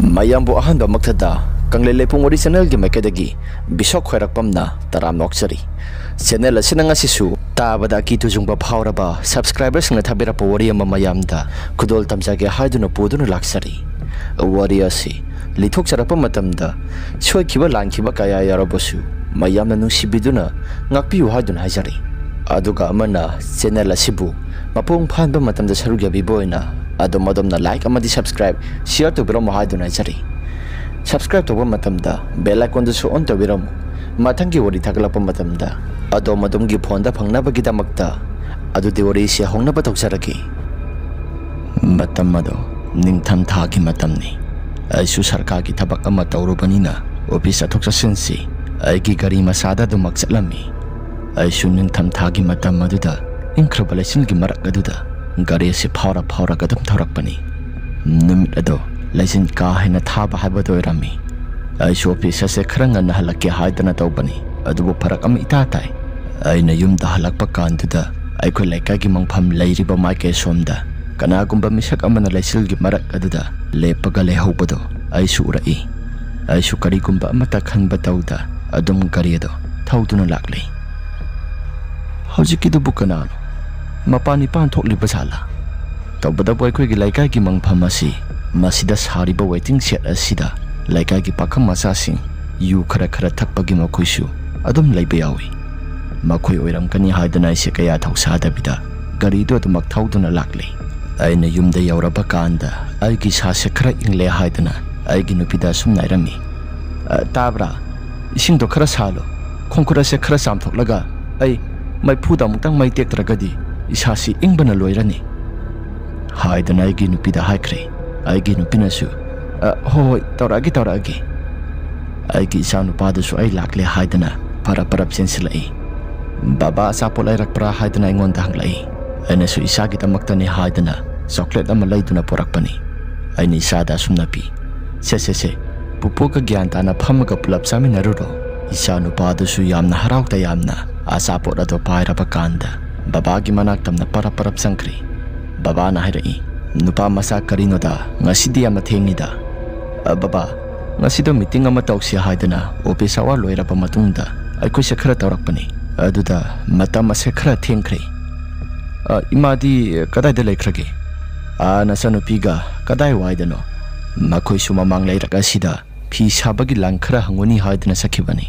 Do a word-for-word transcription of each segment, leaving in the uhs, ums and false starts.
ꯃꯌꯥꯝꯕꯨ ꯑꯍꯥꯟꯕꯃꯛꯇꯗ ꯀꯪꯂꯩ ꯂꯩꯄꯨꯡ ꯋꯥꯔꯤ ꯆꯦꯅꯦꯜꯒꯤ ꯃꯥꯏꯀꯩꯗꯒꯤ ꯕꯤꯁꯣꯛ ꯈ꯭ꯋꯥꯏꯔꯥꯛꯄꯝꯅ ꯇꯔꯥꯝꯅ ꯑꯣꯛꯆꯔꯤ꯫ ꯆꯦꯅꯦꯜ ꯑꯁꯤꯅ ꯉꯁꯤꯁꯨ ꯇꯥꯕꯗ ꯑꯀꯤ ꯇꯨꯖꯨꯡꯕ ꯐꯥꯎꯔꯕ ꯁꯕꯁꯀ꯭ꯔꯥꯏꯕꯔꯁꯤꯡꯅ ꯊꯥꯕꯤꯔꯛꯄ ꯋꯥꯔꯤ ꯑꯃ ꯃꯌꯥꯝꯗ ꯈꯨꯗꯣꯜ ꯇꯝꯖꯒꯦ ꯍꯥꯏꯗꯨꯅ ꯄꯨꯗꯨꯅ ꯂꯥꯛꯆꯔꯤ꯫ ꯋꯥꯔꯤ ꯑꯁꯤ ꯂꯤꯊꯣꯛꯆꯔꯛꯄ ꯃꯇꯝꯗ ꯁꯣꯏꯈꯤꯕ ꯂꯥꯟꯈꯤꯕ ꯀꯌꯥ ꯌꯥꯎꯔꯕꯁꯨ ꯃꯌꯥꯝꯅ ꯅꯨꯡꯁꯤꯕꯤꯗꯨꯅ ꯉꯥꯛꯄꯤꯌꯨ ꯍꯥꯏꯗꯨꯅ ꯍꯥꯏꯖꯔꯤ꯫ ꯑꯗꯨꯒ ꯑꯃꯅ ꯆꯦꯅꯦꯜ ꯑꯁꯤꯕꯨ ꯃꯄꯨꯡ ꯐꯥꯍꯟꯕ ꯃꯇꯝꯗ ꯁꯔꯨꯛ ꯌꯥꯕꯤꯕ ꯑꯣꯏꯅ ꯑꯗꯣꯝ ꯑꯗꯣꯝꯅ ꯂꯥꯏꯛ ꯑꯃꯗꯤ ꯁꯕꯁꯀ꯭ꯔꯥꯏꯕ, ꯁꯤꯌꯔ ꯇꯧꯕꯤꯔꯝꯃꯨ ꯍꯥꯏꯗꯨꯅ ꯍꯥꯏꯖꯔꯤ꯫ ꯁꯕꯁꯀ꯭ꯔꯥꯏꯕ ꯇꯧꯕ ꯃꯇꯝꯗ ꯕꯦꯜ ꯑꯥꯏꯀꯣꯟꯗꯨꯁꯨ ꯑꯣꯟ ꯇꯧꯕꯤꯔꯝꯃꯨ꯫ ꯃꯊꯪꯒꯤ ꯋꯥꯔꯤ ꯊꯥꯒꯠꯂꯛꯄ ꯃꯇꯝꯗ ꯑꯗꯣꯝ ꯑꯗꯣꯝꯒꯤ ꯐꯣꯟꯗ ꯐꯪꯅꯕꯒꯤꯗꯃꯛꯇ꯫ ꯑꯗꯨꯗꯤ ꯋꯥꯔꯤꯁꯤ ꯍꯧꯅꯕ ꯇꯧꯖꯔꯛꯀꯦ꯫ ꯃꯇꯝ ꯑꯗꯣ ꯅꯤꯡꯊꯝ ꯊꯥꯒꯤ ꯃꯇꯝꯅꯤ꯫ ꯑꯩꯁꯨ ꯁꯔꯀꯥꯔꯒꯤ ꯊꯕꯛ ꯑꯃ ꯇꯧꯔꯨꯕꯅꯤꯅ ꯑꯣꯐꯤꯁ ꯆꯠꯊꯣꯛ ꯆꯠꯁꯤꯟꯁꯤ ꯑꯩꯒꯤ ꯒꯥꯔꯤ ꯃꯆꯥꯗ ꯑꯗꯨꯃꯛ ꯆꯠꯂꯝꯃꯤ꯫ ꯑꯩꯁꯨ ꯅꯤꯡꯊꯝ ꯊꯥꯒꯤ ꯃꯇꯝ ꯑꯗꯨꯗ ꯏꯪꯈ꯭ꯔꯕ ꯂꯩꯆꯤꯜꯒꯤ ꯃꯔꯛ ꯑꯗꯨꯗ ꯒꯥꯔꯤ ꯑꯁꯤ ꯐꯥꯎꯔ ꯐꯥꯎꯔꯒ ꯑꯗꯨꯝ ꯊꯧꯔꯛꯄꯅꯤ꯫ ꯅꯨꯃꯤꯠ ꯑꯗꯣ ꯂꯩꯆꯤꯟ ꯀꯥ ꯍꯦꯟꯅ ꯊꯥꯕ ꯍꯥꯏꯕꯗꯨ ꯑꯣꯏꯔꯝꯃꯤ꯫ ꯑꯩꯁꯨ ꯑꯣꯐꯤꯁ ꯑꯁꯦ ꯈꯔ ꯉꯟꯅ ꯍꯜꯂꯛꯀꯦ ꯍꯥꯏꯗꯅ ꯇꯧꯕꯅꯤ, ꯑꯗꯨꯕꯨ ꯐꯔꯛ ꯑꯃ ꯏꯇꯥ ꯇꯥꯏ꯫ ꯑꯩꯅ ꯌꯨꯝꯗ ꯍꯜꯂꯛꯄ ꯀꯥꯟꯗꯨꯗ ꯑꯩꯈꯣꯏ ꯂꯩꯀꯥꯏꯒꯤ ꯃꯪꯐꯝ ꯂꯩꯔꯤꯕ ꯃꯥꯏꯀꯩ ꯁꯣꯝꯗ ꯀꯅꯥꯒꯨꯝꯕ ꯃꯤꯁꯛ ꯑꯃꯅ ꯂꯩꯆꯤꯜꯒꯤ ꯃꯔꯛ ꯑꯗꯨꯗ ꯂꯦꯞꯄꯒ ꯂꯩꯍꯧꯕꯗꯣ ꯑꯩꯁꯨ ꯎꯔꯛꯏ꯫ ꯑꯩꯁꯨ ꯀꯔꯤꯒꯨꯝꯕ ꯑꯃꯠꯇ ꯈꯟꯕ ꯇꯧꯗ ꯑꯗꯨꯝ ꯒꯥꯔꯤ ꯑꯗꯣ ꯊꯧꯗꯨꯅ ꯂꯥꯛꯂꯤ꯫ ꯍꯧꯖꯤꯛꯀꯤꯗꯨꯕꯨ ꯀꯅꯥꯅꯣ? ꯃꯄꯥꯟ ꯏꯄꯥꯟ ꯊꯣꯛꯂꯤꯕ ꯖꯥꯠꯂꯥ? ꯇꯧꯕꯇꯕꯨ ꯑꯩꯈꯣꯏꯒꯤ ꯂꯩꯀꯥꯏꯒꯤ ꯃꯪꯐꯝ ꯑꯁꯤ ꯃꯁꯤꯗ ꯁꯥꯔꯤꯕ ꯋꯦꯇꯤꯡ ꯁꯦꯠ ꯑꯁꯤꯗ ꯂꯩꯀꯥꯏꯒꯤ ꯄꯥꯈꯪ ꯃꯆꯥꯁꯤꯡ ꯌꯨ ꯈꯔ ꯈꯔ ꯊꯛꯄꯒꯤ ꯃꯈꯣꯏꯁꯨ ꯑꯗꯨꯝ ꯂꯩꯕ ꯌꯥꯎꯏ꯫ ꯃꯈꯣꯏ ꯑꯣꯏꯔꯝꯒꯅꯤ ꯍꯥꯏꯗꯨꯅ ꯑꯩꯁꯦ ꯀꯌꯥ ꯊꯧꯁꯥꯗꯕꯤꯗ ꯒꯥꯔꯤꯗꯨ ꯑꯗꯨꯃꯛ ꯊꯧꯗꯨꯅ ꯂꯥꯛꯂꯤ꯫ ꯑꯩꯅ ꯌꯨꯝꯗ ꯌꯧꯔꯕ ꯀꯥꯟꯗ ꯑꯩꯒꯤ ꯏꯁꯥꯁꯦ ꯈꯔ ꯏꯪꯂꯦ ꯍꯥꯏꯗꯨꯅ ꯑꯩꯒꯤ ꯅꯨꯄꯤꯗ ꯑꯁꯨꯝꯅ ꯍꯥꯏꯔꯝꯃꯤ, "ꯑ, ꯇꯥꯕ꯭ꯔꯥ? ꯏꯁꯤꯡꯗꯣ ꯈꯔ ꯁꯥꯍꯜꯂꯣ꯫ ꯈꯣꯡꯈꯨꯠ ꯑꯁꯦ ꯈꯔ ꯆꯥꯝꯊꯣꯛꯂꯒ ꯑꯩ ꯃꯩꯐꯨꯗ ꯑꯃꯨꯛꯇꯪ ꯃꯩ ꯇꯦꯛꯇ꯭ꯔꯒꯗꯤ ꯏꯁꯥꯁꯤ ꯏꯪꯕꯅ ꯂꯣꯏꯔꯅꯤ" ꯍꯥꯏꯗꯨꯅ ꯑꯩꯒꯤ ꯅꯨꯄꯤꯗ ꯍꯥꯏꯈ꯭ꯔꯦ꯫ ꯑꯩꯒꯤ ꯅꯨꯄꯤꯅꯁꯨ, "ꯑ, ꯍꯣꯏ, ꯍꯣꯏ, ꯇꯧꯔꯛꯑꯒꯦ, ꯇꯧꯔꯛꯑꯒꯦ"꯫ ꯑꯩꯒꯤ ꯏꯆꯥ ꯅꯨꯄꯥꯗꯨꯁꯨ ꯑꯩ ꯂꯥꯛꯂꯦ ꯍꯥꯏꯗꯅ ꯄꯔꯞ ꯄꯔꯞ ꯆꯦꯟꯁꯤꯜꯂꯛꯏ꯫ "ꯕꯕꯥ ꯑꯆꯥꯄꯣꯠ ꯂꯩꯔꯛꯄ꯭ꯔꯥ?" ꯍꯥꯏꯗꯅ ꯑꯩꯉꯣꯟꯗ ꯍꯪꯂꯛꯏ꯫ ꯑꯩꯅꯁꯨ ꯏꯆꯥꯒꯤꯗꯃꯛꯇꯅꯤ ꯍꯥꯏꯗꯅ ꯆꯣꯀ꯭ꯂꯦꯠ ꯑꯃ ꯂꯩꯗꯨꯅ ꯄꯨꯔꯛꯄꯅꯤ꯫ ꯑꯩꯅ ꯏꯆꯥꯗ ꯑꯁꯨꯝꯅ ꯄꯤ, "ꯁꯦ, ꯁꯦ, ꯁꯦ, ꯄꯨꯄꯨꯒ ꯒ꯭ꯌꯥꯟ ꯇꯥꯅ ꯐꯝꯃꯒ ꯄꯨꯂꯞ ꯆꯥꯃꯤꯟꯅꯔꯨꯔꯣ"꯫ ꯏꯆꯥ ꯅꯨꯄꯥꯗꯨꯁꯨ ꯌꯥꯝꯅ ꯍꯔꯥꯎ ꯇꯌꯥꯝꯅ ꯑꯆꯥꯄꯣꯠ ꯑꯗꯣ ꯄꯥꯏꯔꯕ ꯀꯥꯟꯗ ꯕꯕꯥꯒꯤ ꯃꯅꯥꯛ ꯇꯝꯅ ꯄꯔꯞ ꯄꯔꯞ ꯆꯪꯈ꯭ꯔꯦ꯫ ꯕꯕꯥꯅ ꯍꯥꯏꯔꯛꯏ, "ꯅꯨꯄꯥ ꯃꯆꯥ, ꯀꯔꯤꯅꯣꯗ, ꯉꯁꯤꯗꯤ ꯌꯥꯝꯅ ꯊꯦꯡꯉꯤꯗ"꯫ "ꯑ, ꯕꯕꯥ, ꯉꯁꯤꯗꯣ ꯃꯤꯇꯤꯡ ꯑꯃ ꯇꯧꯁꯤ ꯍꯥꯏꯗꯅ ꯑꯣꯐꯤꯁ ꯑꯋꯥꯔ ꯂꯣꯏꯔꯕ ꯃꯇꯨꯡꯗ ꯑꯩꯈꯣꯏꯁꯦ ꯈꯔ ꯇꯧꯔꯛꯄꯅꯤ꯫ ꯑꯗꯨꯗ ꯃꯇꯝ ꯑꯁꯦ ꯈꯔ ꯊꯦꯡꯈ꯭ꯔꯦ꯫" "ꯑ, ꯏꯃꯥꯗꯤ ꯀꯗꯥꯏꯗ ꯂꯩꯈ꯭ꯔꯒꯦ?" "ꯑꯥ, ꯅꯆꯥꯅꯨꯄꯤꯒ ꯀꯗꯥꯏ ꯋꯥꯏꯗꯅꯣ? ꯃꯈꯣꯏꯁꯨ ꯃꯃꯥꯡ ꯂꯩꯔꯛ ꯑꯁꯤꯗ ꯐꯤ ꯁꯥꯕꯒꯤ ꯂꯪ ꯈꯔ ꯍꯪꯉꯨꯅꯤ ꯍꯥꯏꯗꯨꯅ ꯆꯠꯈꯤꯕꯅꯤ꯫"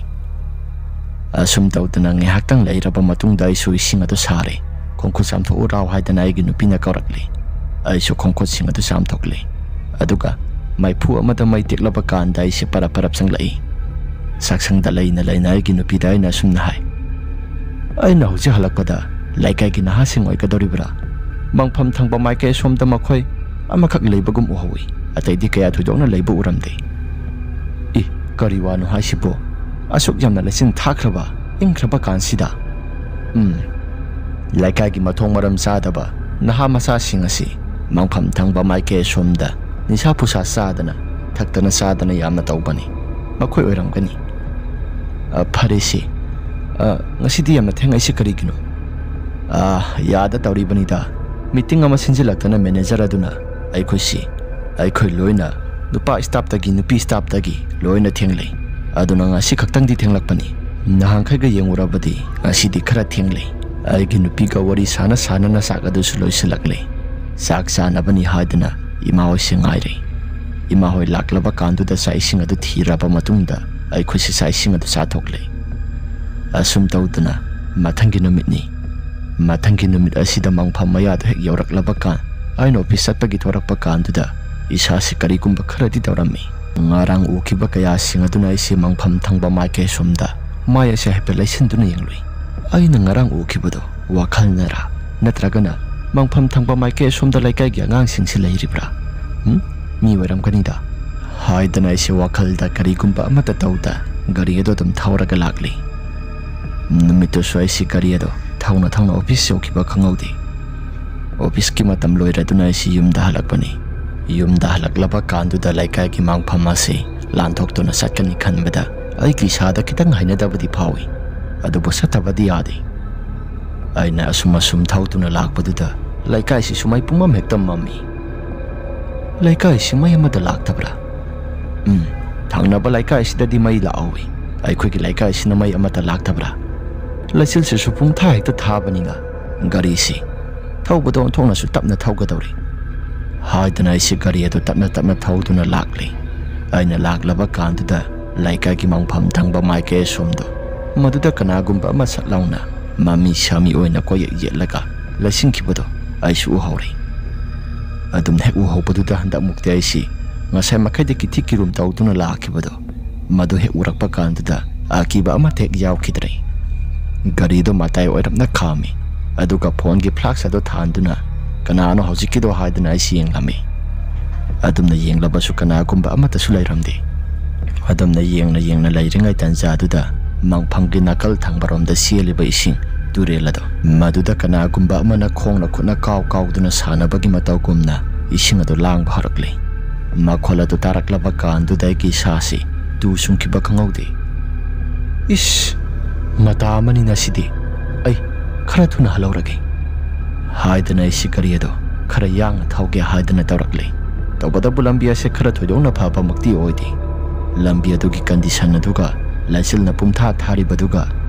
ꯑꯁꯨꯝ ꯇꯧꯗꯅ ꯉꯥꯏꯍꯥꯛꯇꯪ ꯂꯩꯔꯕ ꯃꯇꯨꯡꯗ ꯑꯩꯁꯨ ꯏꯁꯤꯡ ꯑꯗꯨ ꯁꯥꯔꯦ꯫ "ꯈꯣꯡꯈꯨꯠ ꯆꯥꯝꯊꯣꯛꯎ ꯂꯥꯎ" ꯍꯥꯏꯗꯅ ꯑꯩꯒꯤ ꯅꯨꯄꯤꯅ ꯀꯧꯔꯛꯂꯦ꯫ ꯑꯩꯁꯨ ꯈꯣꯡꯈꯨꯠꯁꯤꯡ ꯑꯗꯨ ꯆꯥꯝꯊꯣꯛꯂꯦ꯫ ꯑꯗꯨꯒ ꯃꯩꯐꯨ ꯑꯃꯗ ꯃꯩ ꯇꯦꯛꯂꯕ ꯀꯥꯟꯗ ꯑꯩꯁꯦ ꯄꯔꯞ ꯄꯔꯞ ꯆꯪꯂꯛꯏ꯫ ꯆꯥꯛꯁꯪꯗ ꯂꯩꯅ ꯂꯩꯅ ꯑꯩꯒꯤ ꯅꯨꯄꯤꯗ ꯑꯩꯅ ꯑꯁꯨꯝꯅ ꯍꯥꯏ, "ꯑꯩꯅ ꯍꯧꯖꯤꯛ ꯍꯜꯂꯛꯄꯗ ꯂꯩꯀꯥꯏꯒꯤ ꯅꯍꯥꯁꯤꯡ ꯑꯣꯏꯒꯗꯧꯔꯤꯕ꯭ꯔꯥ? ꯃꯪꯐꯝ ꯊꯪꯕ ꯃꯥꯏꯀꯩ ꯑꯁꯣꯝꯗ ꯃꯈꯣꯏ ꯑꯃꯈꯛ ꯂꯩꯕꯒꯨꯝ ꯎꯍꯧꯏ꯫ ꯑꯇꯩꯗꯤ ꯀꯌꯥ ꯊꯣꯏꯗꯣꯛꯅ ꯂꯩꯕ ꯎꯔꯝꯗꯦ꯫" "ꯏ, ꯀꯔꯤ ꯋꯥꯅꯣ ꯍꯥꯏꯁꯤꯕꯣ? ꯑꯁꯨꯛ ꯌꯥꯝꯅ ꯂꯩꯆꯤꯟ ꯊꯥꯈ꯭ꯔꯕ, ꯏꯪꯈ꯭ꯔꯕ ꯀꯥꯟꯁꯤꯗ?" "ꯎꯝ, ꯂꯩꯀꯥꯏꯒꯤ ꯃꯊꯣꯡ ꯃꯔꯝ ꯆꯥꯗꯕ ꯅꯍꯥ ꯃꯆꯥꯁꯤꯡ ꯑꯁꯤ ꯃꯪꯐꯝ ꯊꯪꯕ ꯃꯥꯏꯀꯩ ꯑꯁꯣꯝꯗ ꯅꯤꯁꯥ ꯄꯨꯁꯥ ꯆꯥꯗꯅ, ꯊꯛꯇꯅ ꯆꯥꯗꯅ ꯌꯥꯝꯅ ꯇꯧꯕꯅꯤ꯫ ꯃꯈꯣꯏ ꯑꯣꯏꯔꯝꯒꯅꯤ꯫" "ꯑ, ꯐꯔꯦꯁꯦ꯫ ꯑ, ꯉꯁꯤꯗꯤ ꯌꯥꯝꯅ ꯊꯦꯡꯉꯛꯏꯁꯤ ꯀꯔꯤꯒꯤꯅꯣ?" "ꯑ, ꯌꯥꯗ ꯇꯧꯔꯤꯕꯅꯤꯗ꯫ ꯃꯤꯇꯤꯡ ꯑꯃ ꯁꯤꯟꯖꯤꯜꯂꯛꯇꯅ ꯃꯦꯅꯦꯖꯔ ꯑꯗꯨꯅ ꯑꯩꯈꯣꯏꯁꯤ, ꯑꯩꯈꯣꯏ ꯂꯣꯏꯅ, ꯅꯨꯄꯥ ꯁ꯭ꯇꯥꯐꯇꯒꯤ ꯅꯨꯄꯤ ꯁ꯭ꯇꯥꯐꯇꯒꯤ ꯂꯣꯏꯅ ꯊꯦꯡꯂꯩ꯫ ꯑꯗꯨꯅ ꯉꯁꯤ ꯈꯛꯇꯪꯗꯤ ꯊꯦꯡꯂꯛꯄꯅꯤ꯫ ꯅꯍꯥꯟꯈꯩꯒ ꯌꯦꯡꯉꯨꯔꯕꯗꯤ ꯉꯁꯤꯗꯤ ꯈꯔ ꯊꯦꯡꯂꯩ꯫" ꯑꯩꯒꯤ ꯅꯨꯄꯤꯒ ꯋꯥꯔꯤ ꯁꯥꯟꯅ ꯁꯥꯟꯅꯅ ꯆꯥꯛ ꯑꯗꯨꯁꯨ ꯂꯣꯏꯁꯤꯜꯂꯛꯂꯦ꯫ ꯆꯥꯛ ꯆꯥꯅꯕꯅꯤ ꯍꯥꯏꯗꯨꯅ ꯏꯃꯥ ꯍꯣꯏꯁꯦ ꯉꯥꯏꯔꯦ꯫ ꯏꯃꯥ ꯍꯣꯏ ꯂꯥꯛꯂꯕ ꯀꯥꯟꯗꯨꯗ ꯆꯥꯛ ꯏꯁꯤꯡ ꯑꯗꯨ ꯊꯤꯔꯕ ꯃꯇꯨꯡꯗ ꯑꯩꯈꯣꯏꯁꯦ ꯆꯥꯛ ꯏꯁꯤꯡ ꯑꯗꯨ ꯆꯥꯊꯣꯛꯂꯦ꯫ ꯑꯁꯨꯝ ꯇꯧꯗꯅ ꯃꯊꯪꯒꯤ ꯅꯨꯃꯤꯠꯅꯤ꯫ ꯃꯊꯪꯒꯤ ꯅꯨꯃꯤꯠ ꯑꯁꯤꯗ ꯃꯪꯐꯝ ꯃꯌꯥꯗꯨ ꯍꯦꯛ ꯌꯧꯔꯛꯂꯕ ꯀꯥꯟ, ꯑꯩꯅ ꯑꯣꯐꯤꯁ ꯆꯠꯄꯒꯤ ꯊꯣꯔꯛꯄ ꯀꯥꯟꯗꯨꯗ ꯏꯁꯥꯁꯤ ꯀꯔꯤꯒꯨꯝꯕ ꯈꯔꯗꯤ ꯇꯧꯔꯝꯃꯤ꯫ ꯉꯔꯥꯡ ꯎꯈꯤꯕ ꯀꯌꯥꯁꯤꯡ ꯑꯗꯨꯅ ꯑꯩꯁꯦ ꯃꯪꯐꯝ ꯊꯪꯕ ꯃꯥꯏꯀꯩ ꯑꯁꯣꯝꯗ ꯃꯥꯏ ꯑꯁꯦ ꯍꯥꯏꯐꯦꯠ ꯂꯩꯁꯤꯟꯗꯨꯅ ꯌꯦꯡꯂꯨꯏ꯫ ꯑꯩꯅ ꯉꯔꯥꯡ ꯎꯈꯤꯕꯗꯣ ꯋꯥꯈꯜꯅꯔꯥ? ꯅꯠꯇ꯭ꯔꯒꯅ ꯃꯪꯐꯝ ꯊꯪꯕ ꯃꯥꯏꯀꯩ ꯑꯁꯣꯝꯗ ꯂꯩꯀꯥꯏꯒꯤ ꯑꯉꯥꯡꯁꯤꯡꯁꯤ ꯂꯩꯔꯤꯕ꯭ꯔꯥ? ꯎꯝ? ꯃꯤ ꯑꯣꯏꯔꯝꯒꯅꯤꯗ꯫ ꯍꯥꯏꯗꯅ ꯑꯩꯁꯦ ꯋꯥꯈꯜꯗ ꯀꯔꯤꯒꯨꯝꯕ ꯑꯃꯠꯇ ꯇꯧꯗ ꯒꯥꯔꯤ ꯑꯗꯨ ꯑꯗꯨꯝ ꯊꯧꯔꯒ ꯂꯥꯛꯂꯤ꯫ ꯅꯨꯃꯤꯠꯇꯨꯁꯨ ꯑꯩꯁꯤ ꯒꯥꯔꯤ ꯑꯗꯣ ꯊꯧꯅ ꯊꯧꯅ ꯑꯣꯐꯤꯁ ꯌꯧꯈꯤꯕ ꯈꯪꯍꯧꯗꯦ꯫ ꯑꯣꯐꯤꯁꯀꯤ ꯃꯇꯝ ꯂꯣꯏꯔꯗꯨꯅ ꯑꯩꯁꯤ ꯌꯨꯝꯗ ꯍꯜꯂꯛꯄꯅꯤ꯫ ꯌꯨꯝꯗ ꯍꯜꯂꯛꯂꯕ ꯀꯥꯟꯗꯨꯗ ꯂꯩꯀꯥꯏꯒꯤ ꯃꯥꯡꯐꯝ ꯑꯁꯤ ꯂꯥꯟꯊꯣꯛꯇꯨꯅ ꯆꯠꯀꯅꯤ ꯈꯟꯕꯗ ꯑꯩꯒꯤ ꯏꯁꯥꯗ ꯈꯤꯇꯪ ꯍꯩꯅꯗꯕꯗꯤ ꯐꯥꯎꯏ꯫ ꯑꯗꯨꯕꯨ ꯆꯠꯇꯕꯗꯤ ꯌꯥꯗꯦ꯫ ꯑꯩꯅ ꯑꯁꯨꯝ ꯑꯁꯨꯝ ꯊꯧꯗꯨꯅ ꯂꯥꯛꯄꯗꯨꯗ ꯂꯩꯀꯥꯏꯁꯤꯁꯨ ꯃꯩ ꯄꯨꯝꯃꯝ ꯍꯦꯛꯇ ꯃꯝꯃꯤ꯫ ꯂꯩꯀꯥꯏꯁꯤ ꯃꯩ ꯑꯃꯠꯇ ꯂꯥꯛꯇꯕ꯭ꯔꯥ? "ꯎꯝ, ꯊꯪꯅꯕ ꯂꯩꯀꯥꯏꯁꯤꯗꯗꯤ ꯃꯩ ꯂꯥꯛꯍꯧꯋꯤ, ꯑꯩꯈꯣꯏꯒꯤ ꯂꯩꯀꯥꯏꯁꯤꯅ ꯃꯩ ꯑꯃꯠꯇ ꯂꯥꯛꯇꯕ꯭ꯔꯥ?" ꯂꯩꯆꯤꯜꯁꯤꯁꯨ ꯄꯨꯡꯊꯥ ꯍꯦꯛꯇ ꯊꯥꯕꯅꯤꯅ ꯒꯥꯔꯤꯁꯤ ꯊꯧꯕꯗ ꯑꯣꯟꯊꯣꯛꯅꯁꯨ ꯇꯞꯅ ꯊꯧꯒꯗꯧꯔꯤ ꯍꯥꯏꯗꯅ ꯑꯩꯁꯤ ꯒꯥꯔꯤ ꯑꯗꯨ ꯇꯞꯅ ꯇꯞꯅ ꯊꯧꯗꯨꯅ ꯂꯥꯛꯂꯤ꯫ ꯑꯩꯅ ꯂꯥꯛꯂꯕ ꯀꯥꯟꯗꯨꯗ ꯂꯩꯀꯥꯏꯒꯤ ꯃꯪꯐꯝ ꯊꯪꯕ ꯃꯥꯏꯀꯩ ꯑꯁꯣꯝꯗꯣ, ꯃꯗꯨꯗ ꯀꯅꯥꯒꯨꯝꯕ ꯑꯃ ꯁꯠ ꯂꯥꯎꯅ ꯃꯃꯤ ꯁꯥꯃꯤ ꯑꯣꯏꯅ ꯀꯣꯏꯌꯦꯛ ꯌꯦꯠꯂꯒ ꯂꯩꯁꯤꯟꯈꯤꯕꯗꯣ ꯑꯩꯁꯨ ꯎꯍꯧꯔꯤ꯫ ꯑꯗꯨꯝ ꯍꯦꯛ ꯎꯍꯧꯕꯗꯨꯗ ꯍꯟꯗꯛꯃꯨꯛꯇꯤ ꯑꯩꯁꯤ ꯉꯁꯥꯏ ꯃꯈꯩꯗꯤ ꯀꯤꯊꯤ ꯀꯤꯔꯨꯝ ꯇꯧꯗꯨꯅ ꯂꯥꯛꯈꯤꯕꯗꯣ, ꯃꯗꯨ ꯍꯦꯛ ꯎꯔꯛꯄ ꯀꯥꯟꯗꯨꯗ ꯑꯀꯤꯕ ꯑꯃꯠꯇ ꯍꯦꯛ ꯌꯥꯎꯈꯤꯗ꯭ꯔꯦ꯫ ꯒꯥꯔꯤꯗꯣ ꯃꯇꯥꯏ ꯑꯣꯏꯔꯞꯅ ꯈꯥꯝꯃꯤ, ꯑꯗꯨꯒ ꯐꯣꯟꯒꯤ ꯐ꯭ꯂꯥꯛꯁ ꯑꯗꯨ ꯊꯥꯟꯗꯨꯅ "ꯀꯅꯥꯅꯣ ꯍꯧꯖꯤꯛꯀꯤꯗꯣ?" ꯍꯥꯏꯗꯨꯅ ꯑꯩꯁꯤ ꯌꯦꯡꯂꯝꯃꯤ꯫ ꯑꯗꯨꯝꯅ ꯌꯦꯡꯂꯕꯁꯨ ꯀꯅꯥꯒꯨꯝꯕ ꯑꯃꯠꯇꯁꯨ ꯂꯩꯔꯝꯗꯦ꯫ ꯑꯗꯨꯝꯅ ꯌꯦꯡꯅ ꯌꯦꯡꯅ ꯂꯩꯔꯤꯉꯩ ꯇꯟꯖꯥꯗꯨꯗ ꯃꯪꯐꯝꯒꯤ ꯅꯥꯀꯜ ꯊꯪꯕꯔꯣꯝꯗ ꯆꯦꯜꯂꯤꯕ ꯏꯁꯤꯡ ꯇꯨꯔꯦꯜ ꯑꯗꯣ, ꯃꯗꯨꯗ ꯀꯅꯥꯒꯨꯝꯕ ꯑꯃꯅ ꯈꯣꯡꯅ ꯈꯨꯠꯅ ꯀꯥꯎ ꯀꯥꯎꯗꯨꯅ ꯁꯥꯟꯅꯕꯒꯤ ꯃꯇꯧꯒꯨꯝꯅ ꯏꯁꯤꯡ ꯑꯗꯨ ꯂꯥꯡꯕ ꯍꯧꯔꯛꯂꯤ꯫ ꯃꯈꯣꯜ ꯑꯗꯨ ꯇꯥꯔꯛꯂꯕ ꯀꯥꯟꯗꯨꯗ ꯑꯩꯒꯤ ꯏꯁꯥꯁꯤ ꯇꯨ ꯆꯨꯡꯈꯤꯕ ꯈꯪꯍꯧꯗꯦ꯫ "ꯏꯁ, ꯃꯇꯥ ꯑꯃꯅꯤꯅ ꯁꯤꯗꯤ꯫ ꯑꯩ ꯈꯔ ꯊꯨꯅ ꯍꯜꯍꯧꯔꯒꯦ" ꯍꯥꯏꯗꯅ ꯑꯩꯁꯤ ꯒꯥꯔꯤ ꯑꯗꯣ ꯈꯔ ꯌꯥꯡꯅ ꯊꯧꯒꯦ ꯍꯥꯏꯗꯅ ꯇꯧꯔꯛꯂꯦ꯫ ꯇꯧꯕꯇꯕꯨ ꯂꯝꯕꯤ ꯑꯁꯦ ꯈꯔ ꯊꯣꯏꯗꯣꯛꯅ ꯐꯕꯃꯛꯇꯤ ꯑꯣꯏꯗꯦ꯫ ꯂꯝꯕꯤ ꯑꯗꯨꯒꯤ ꯀꯟꯗꯤꯁꯟ ꯑꯗꯨꯒ ꯂꯩꯆꯤꯜꯅ ꯄꯨꯝꯊꯥ ꯊꯥꯔꯤꯕꯗꯨꯒ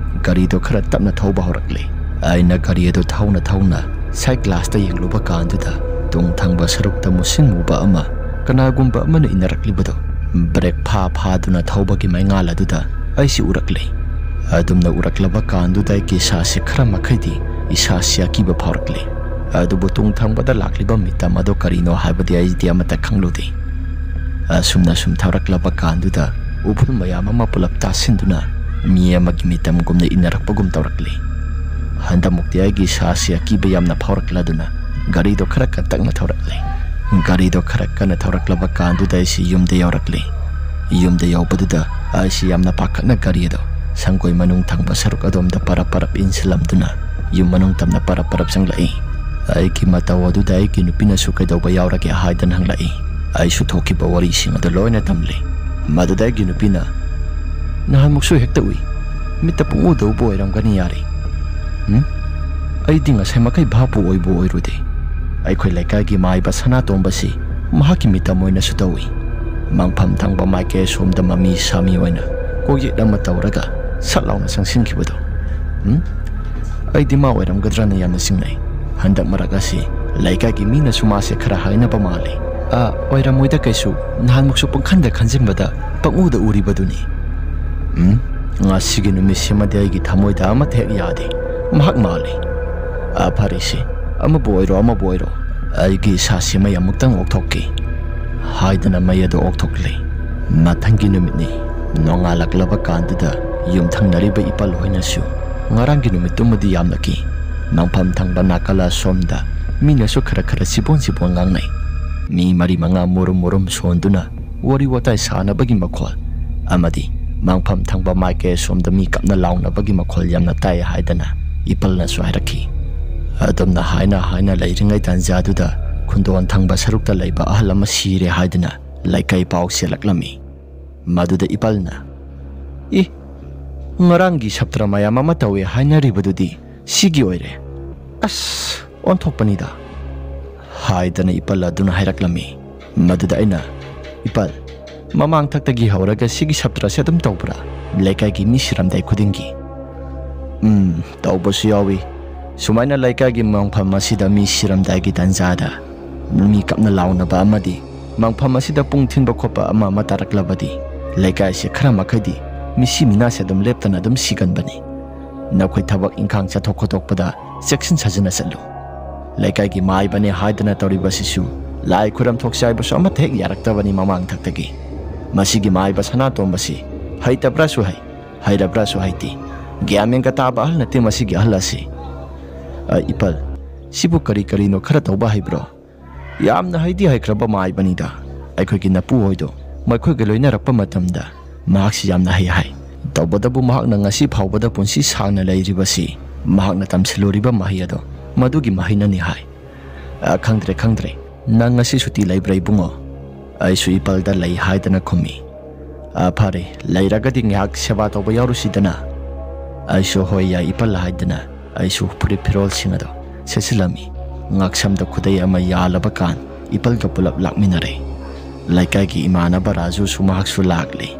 ꯒꯥꯔꯤꯗꯣ ꯈꯔ ꯇꯞꯅ ꯊꯧꯕ ꯍꯧꯔꯛꯂꯦ꯫ ꯑꯩꯅ ꯒꯥꯔꯤ ꯑꯗꯨ ꯊꯧꯅ ꯊꯧꯅ ꯁꯥꯏꯠ ꯒ꯭ꯂꯥꯁꯇ ꯌꯦꯡꯂꯨꯕ ꯀꯥꯟꯗꯨꯗ ꯇꯨꯡ ꯊꯪꯕ ꯁꯔꯨꯛꯇ ꯃꯨꯁꯤꯟ ꯃꯨꯕ ꯑꯃ, ꯀꯅꯥꯒꯨꯝꯕ ꯑꯃꯅ ꯏꯟꯅꯔꯛꯂꯤꯕꯗꯣ ꯕ꯭ꯔꯦꯛ ꯐꯥ ꯐꯥꯗꯨꯅ ꯊꯧꯕꯒꯤ ꯃꯩꯉꯥꯜ ꯑꯗꯨꯗ ꯑꯩꯁꯤ ꯎꯔꯛꯂꯦ꯫ ꯑꯗꯨꯝꯅ ꯎꯔꯛꯂꯕ ꯀꯥꯟꯗꯨꯗ ꯑꯩꯒꯤ ꯏꯁꯥꯁꯤ ꯈꯔ ꯃꯈꯩꯗꯤ ꯏꯁꯥꯁꯤ ꯑꯀꯤꯕ ꯐꯥꯎꯔꯛꯂꯦ꯫ ꯑꯗꯨꯕꯨ ꯇꯨꯡ ꯊꯪꯕꯗ ꯂꯥꯛꯂꯤꯕ ꯃꯤꯇꯝ ꯑꯗꯨ ꯀꯔꯤꯅꯣ ꯍꯥꯏꯕꯗꯤ ꯑꯩꯗꯤ ꯑꯃꯠꯇ ꯈꯪꯂꯨꯗꯦ꯫ ꯑꯁꯨꯝꯅ ꯁꯨꯝ ꯊꯧꯔꯛꯂꯕ ꯀꯥꯟꯗꯨꯗ ꯎꯐꯨꯜ ꯃꯌꯥꯝ ꯑꯃ ꯄꯨꯂꯞ ꯇꯥꯁꯤꯟꯗꯨꯅ ꯃꯤ ꯑꯃꯒꯤ ꯃꯤꯇꯝꯒꯨꯝꯅ ꯏꯟꯅꯔꯛꯄꯒꯨꯝ ꯇꯧꯔꯛꯂꯦ꯫ ꯍꯟꯗꯛꯃꯨꯛꯇꯤ ꯑꯩꯒꯤ ꯏꯁꯥꯁꯤ ꯑꯀꯤꯕ ꯌꯥꯝꯅ ꯐꯥꯎꯔꯛꯂꯗꯨꯅ ꯒꯥꯔꯤꯗꯣ ꯈꯔ ꯀꯟꯇꯛꯅ ꯊꯧꯔꯛꯂꯦ꯫ ꯒꯥꯔꯤꯗꯣ ꯈꯔ ꯀꯟꯅ ꯊꯧꯔꯛꯂꯕ ꯀꯥꯟꯗꯨꯗ ꯑꯩꯁꯤ ꯌꯨꯝꯗ ꯌꯧꯔꯛꯂꯦ꯫ ꯌꯨꯝꯗ ꯌꯧꯕꯗꯨꯗ ꯑꯩꯁꯤ ꯌꯥꯝꯅ ꯄꯥꯈꯠꯅ ꯒꯥꯔꯤ ꯑꯗꯣ ꯁꯪꯒꯣꯏ ꯃꯅꯨꯡ ꯊꯪꯕ ꯁꯔꯨꯛ ꯑꯗꯣꯝꯗ ꯄꯔꯞ ꯄꯔꯞ ꯏꯟꯁꯤꯜꯂꯝꯗꯨꯅ ꯌꯨꯝ ꯃꯅꯨꯡ ꯇꯝꯅ ꯄꯔꯞ ꯄꯔꯞ ꯆꯪꯂꯛꯏ꯫ ꯑꯩꯒꯤ ꯃꯇꯧ ꯑꯗꯨꯗ ꯑꯩꯒꯤ ꯅꯨꯄꯤꯅꯁꯨ "ꯀꯩꯗꯧꯕ ꯌꯥꯎꯔꯒꯦ?" ꯍꯥꯏꯗꯅ ꯍꯪꯂꯛꯏ꯫ ꯑꯩꯁꯨ ꯊꯣꯛꯈꯤꯕ ꯋꯥꯔꯤꯁꯤꯡ ꯑꯗꯨ ꯂꯣꯏꯅ ꯇꯝꯂꯤ꯫ ꯃꯗꯨꯗ ꯑꯩꯒꯤ ꯅꯨꯄꯤꯅ, "ꯅꯍꯥꯟꯃꯨꯛꯁꯨ ꯍꯦꯛꯇ ꯎꯏ, ꯃꯤꯠꯇ ꯄꯨꯡꯎꯗ ꯎꯕ ꯑꯣꯏꯔꯝꯒꯅꯤ ꯌꯥꯔꯦ꯫ ꯎꯝ? ꯑꯩꯗꯤ ꯉꯁꯥꯏ ꯃꯈꯩ ꯚꯥꯞꯄꯨ ꯑꯣꯏꯕꯨ ꯑꯣꯏꯔꯨꯗꯦ꯫ ꯑꯩꯈꯣꯏ ꯂꯩꯀꯥꯏꯒꯤ ꯃꯥꯏꯕ ꯁꯅꯥꯇꯣꯝꯕꯁꯤ ꯃꯍꯥꯛꯀꯤ ꯃꯤꯇꯝ ꯑꯣꯏꯅꯁꯨ ꯇꯧꯏ꯫ ꯃꯪꯐꯝ ꯊꯪꯕ ꯃꯥꯏꯀꯩ ꯑꯁꯣꯝꯗ ꯃꯃꯤ ꯁꯥꯃꯤ ꯑꯣꯏꯅ ꯀꯣꯛꯌꯦꯠ ꯑꯃ ꯇꯧꯔꯒ ꯁꯠ ꯂꯥꯎꯅ ꯆꯪꯁꯤꯟꯈꯤꯕꯗꯣ꯫ ꯎꯝ? ꯑꯩꯗꯤ ꯃꯥ ꯑꯣꯏꯔꯝꯒꯗ꯭ꯔꯅ ꯌꯥꯝꯅ ꯆꯤꯡꯅꯩ꯫ ꯍꯟꯗꯛ ꯃꯔꯛ ꯑꯁꯤ ꯂꯩꯀꯥꯏꯒꯤ ꯃꯤꯅꯁꯨ ꯃꯥꯁꯦ ꯈꯔ ꯍꯥꯏꯅꯕ ꯃꯥꯜꯂꯤ꯫ ꯑ, ꯑꯣꯏꯔꯝꯃꯣꯏꯗ ꯀꯩꯁꯨ, ꯅꯍꯥꯟꯃꯨꯛꯁꯨ ꯄꯪꯈꯟꯗ ꯈꯟꯖꯤꯟꯕꯗ ꯄꯪꯎꯗ ꯎꯔꯤꯕꯗꯨꯅꯤ꯫ ꯎꯝ? ꯉꯁꯤꯒꯤ ꯅꯨꯃꯤꯠꯁꯤꯃꯗꯤ ꯑꯩꯒꯤ ꯊꯃꯣꯏꯗ ꯑꯃꯠꯇ ꯍꯦꯛ ꯌꯥꯗꯦ꯫ ꯃꯍꯥꯛ ꯃꯥꯜꯂꯤ꯫ ꯑ, ꯐꯔꯦꯁꯦ, ꯑꯃꯕꯨ ꯑꯣꯏꯔꯣ, ꯑꯃꯕꯨ ꯑꯣꯏꯔꯣ, ꯑꯩꯒꯤ ꯏꯁꯥꯁꯤ ꯃꯩ ꯑꯃꯨꯛꯇꯪ ꯑꯣꯛꯊꯣꯛꯀꯦ꯫ ꯍꯥꯏꯗꯅ ꯃꯩ ꯑꯗꯨ ꯑꯣꯛꯊꯣꯛꯂꯦ꯫ ꯃꯊꯪꯒꯤ ꯅꯨꯃꯤꯠꯅꯤ꯫ ꯅꯣꯡꯉꯥꯜꯂꯛꯂꯕ ꯀꯥꯟꯗꯨꯗ ꯌꯨꯝꯊꯪꯅꯔꯤꯕ ꯏꯄꯜ ꯍꯣꯏꯅꯁꯨ ꯉꯔꯥꯡꯒꯤ ꯅꯨꯃꯤꯠꯇꯨꯃꯗꯤ ꯌꯥꯝꯂꯛꯈꯤ꯫ ꯃꯪꯐꯝ ꯊꯪꯕ ꯅꯥꯀꯜ ꯑꯁꯣꯝꯗ ꯃꯤꯅꯁꯨ ꯈꯔ ꯈꯔ ꯆꯤꯕꯣꯟ ꯆꯤꯕꯣꯟ ꯉꯥꯡꯅꯩ꯫ ꯃꯤ ꯃꯔꯤ ꯃꯉꯥ ꯃꯨꯔꯨꯝ ꯃꯨꯔꯨꯝ ꯁꯣꯟꯗꯨꯅ ꯋꯥꯔꯤ ꯋꯥꯇꯥꯏ ꯁꯥꯟꯅꯕꯒꯤ ꯃꯈꯣꯜ ꯑꯃꯗꯤ ꯃꯪꯐꯝ ꯊꯪꯕ ꯃꯥꯏꯀꯩ ꯑꯁꯣꯝꯗ ꯃꯤ ꯀꯞꯅ ꯂꯥꯎꯅꯕꯒꯤ ꯃꯈꯣꯜ ꯌꯥꯝꯅ ꯇꯥꯏ ꯍꯥꯏꯗꯅ ꯏꯄꯜꯅꯁꯨ ꯍꯥꯏꯔꯛꯈꯤ꯫ ꯑꯗꯨꯝꯅ ꯍꯥꯏꯅ ꯍꯥꯏꯅ ꯂꯩꯔꯤꯉꯩ ꯇꯥꯟꯖꯥꯗꯨꯗ ꯈꯨꯟꯗꯣꯟ ꯊꯪꯕ ꯁꯔꯨꯛꯇ ꯂꯩꯕ ꯑꯍꯜ ꯑꯃ ꯁꯤꯔꯦ ꯍꯥꯏꯗꯅ ꯂꯩꯀꯥꯏ ꯄꯥꯎ ꯆꯦꯜꯂꯛꯂꯝꯃꯤ꯫ ꯃꯗꯨꯗ ꯏꯄꯜꯅ, "ꯏ, ꯉꯔꯥꯡꯒꯤ ꯁꯞꯇ꯭ꯔ ꯃꯌꯥꯝ ꯑꯃ ꯇꯧꯋꯦ ꯍꯥꯏꯅꯔꯤꯕꯗꯨꯗꯤ ꯁꯤꯒꯤ ꯑꯣꯏꯔꯦ꯫ ꯑꯁ, ꯑꯣꯟꯊꯣꯛꯄꯅꯤꯗ" ꯍꯥꯏꯗꯅ ꯏꯄꯜ ꯑꯗꯨꯅ ꯍꯥꯏꯔꯛꯂꯝꯃꯤ꯫ ꯃꯗꯨꯗ ꯑꯩꯅ, "ꯏꯄꯜ, ꯃꯃꯥꯡ ꯊꯛꯇꯒꯤ ꯍꯧꯔꯒ ꯁꯤꯒꯤ ꯁꯞꯇ꯭ꯔꯁꯦ ꯑꯗꯨꯝ ꯇꯧꯕ꯭ꯔꯥ? ꯂꯩꯀꯥꯏꯒꯤ ꯃꯤ ꯁꯤꯔꯝꯗꯥꯏ ꯈꯨꯗꯤꯡꯒꯤ?" "ꯎꯝ, ꯇꯧꯕꯁꯨ ꯌꯥꯎꯏ꯫ ꯁꯨꯃꯥꯏꯅ ꯂꯩꯀꯥꯏꯒꯤ ꯃꯪꯐꯝ ꯑꯁꯤꯗ ꯃꯤ ꯁꯤꯔꯝꯗꯥꯏꯒꯤ ꯇꯥꯟꯖꯥꯗ ꯃꯤ ꯀꯞꯅ ꯂꯥꯎꯅꯕ ꯑꯃꯗꯤ ꯃꯪꯐꯝ ꯑꯁꯤꯗ ꯄꯨꯡ ꯊꯤꯟꯕ ꯈꯣꯠꯄ ꯑꯃ ꯑꯃ ꯇꯥꯔꯛꯂꯕꯗꯤ ꯂꯩꯀꯥꯏꯁꯦ ꯈꯔ ꯃꯈꯩꯗꯤ ꯃꯤꯁꯤ ꯃꯤꯅꯥꯁꯦ ꯑꯗꯨꯝ ꯂꯦꯞꯇꯅ ꯑꯗꯨꯝ ꯁꯤꯒꯟꯕꯅꯤ꯫ ꯅꯈꯣꯏ ꯊꯕꯛ ꯏꯪꯈꯥꯡ ꯆꯠꯊꯣꯛ ꯈꯣꯠꯇꯣꯛꯄꯗ ꯆꯦꯛꯁꯤꯟ ꯁꯥꯖꯤꯟꯅ ꯆꯠꯂꯨ꯫ ꯂꯩꯀꯥꯏꯒꯤ ꯃꯥꯏꯕꯅꯦ ꯍꯥꯏꯗꯅ ꯇꯧꯔꯤꯕꯁꯤꯁꯨ ꯂꯥꯏ ꯈꯨꯔꯝ ꯊꯣꯛꯁꯤ ꯍꯥꯏꯕꯁꯨ ꯑꯃꯠꯇ ꯍꯦꯛ ꯌꯥꯔꯛꯇꯕꯅꯤ ꯃꯃꯥꯡ ꯊꯛꯇꯒꯤ꯫ ꯃꯁꯤꯒꯤ ꯃꯥꯏꯕ ꯁꯅꯥꯇꯣꯝꯕꯁꯤ ꯍꯩꯇꯕ꯭ꯔꯥꯁꯨ ꯍꯩ, ꯍꯩꯔꯕ꯭ꯔꯥꯁꯨ ꯍꯩꯇꯦ꯫ ꯒ꯭ꯌꯥꯟ ꯃꯦꯟꯒ ꯇꯥꯕ ꯑꯍꯜ ꯅꯠꯇꯦ ꯃꯁꯤꯒꯤ ꯑꯍꯜ ꯑꯁꯤ꯫ ꯑ, ꯏꯄꯜ, ꯁꯤꯕꯨ ꯀꯔꯤ ꯀꯔꯤꯅꯣ ꯈꯔ ꯇꯧꯕ ꯍꯩꯕ꯭ꯔꯣ?" ꯌꯥꯝꯅ ꯍꯩꯗꯤ ꯍꯩꯈ꯭ꯔꯕ ꯃꯥꯏꯕꯅꯤꯗ꯫ ꯑꯩꯈꯣꯏꯒꯤ ꯅꯄꯨ ꯍꯣꯏꯗꯣ ꯃꯈꯣꯏꯒ ꯂꯣꯏꯅꯔꯛꯄ ꯃꯇꯝꯗ ꯃꯍꯥꯛꯁꯤ ꯌꯥꯝꯅ ꯍꯩ ꯍꯥꯏ꯫ ꯇꯧꯕꯇꯕꯨ ꯃꯍꯥꯛꯅ ꯉꯁꯤ ꯐꯥꯎꯕꯗ ꯄꯨꯟꯁꯤ ꯁꯥꯡꯅ ꯂꯩꯔꯤꯕꯁꯤ ꯃꯍꯥꯛꯅ ꯇꯝꯁꯤꯜꯂꯨꯔꯤꯕ ꯃꯍꯩ ꯑꯗꯣ ꯃꯗꯨꯒꯤ ꯃꯍꯩꯅꯅꯤ ꯍꯥꯏ꯫ "ꯑ, ꯈꯪꯗ꯭ꯔꯦ, ꯈꯪꯗ꯭ꯔꯦ꯫ ꯅꯪ ꯉꯁꯤ ꯁꯨꯇꯤ ꯂꯩꯕ꯭ꯔꯥ, ꯏꯕꯨꯡꯉꯣ?" ꯑꯩꯁꯨ ꯏꯄꯜꯗ ꯂꯩ ꯍꯥꯏꯗꯅ ꯈꯨꯝꯃꯤ꯫ "ꯑ, ꯐꯔꯦ, ꯂꯩꯔꯒꯗꯤ ꯉꯥꯏꯍꯥꯛ ꯁꯦꯕꯥ ꯇꯧꯕ ꯌꯥꯎꯔꯨꯁꯤꯗꯅ?" ꯑꯩꯁꯨ "ꯍꯣꯏ, ꯌꯥꯏ, ꯏꯄꯜ" ꯍꯥꯏꯗꯅ ꯑꯩꯁꯨ ꯐꯨꯔꯤꯠ ꯐꯤꯔꯣꯜꯁꯤꯡ ꯑꯗꯣ ꯁꯦꯠꯆꯤꯜꯂꯝꯃꯤ꯫ ꯉꯛꯁꯝꯗ ꯈꯨꯗꯩ ꯑꯃ ꯌꯥꯜꯂꯕ ꯀꯥꯟ ꯏꯄꯜꯒ ꯄꯨꯂꯞ ꯂꯥꯛꯃꯤꯟꯅꯔꯦ꯫ ꯂꯩꯀꯥꯏꯒꯤ ꯏꯃꯥꯟꯅꯕ ꯔꯥꯖꯨꯁꯨ ꯃꯍꯥꯛꯁꯨ ꯂꯥꯛꯂꯤ꯫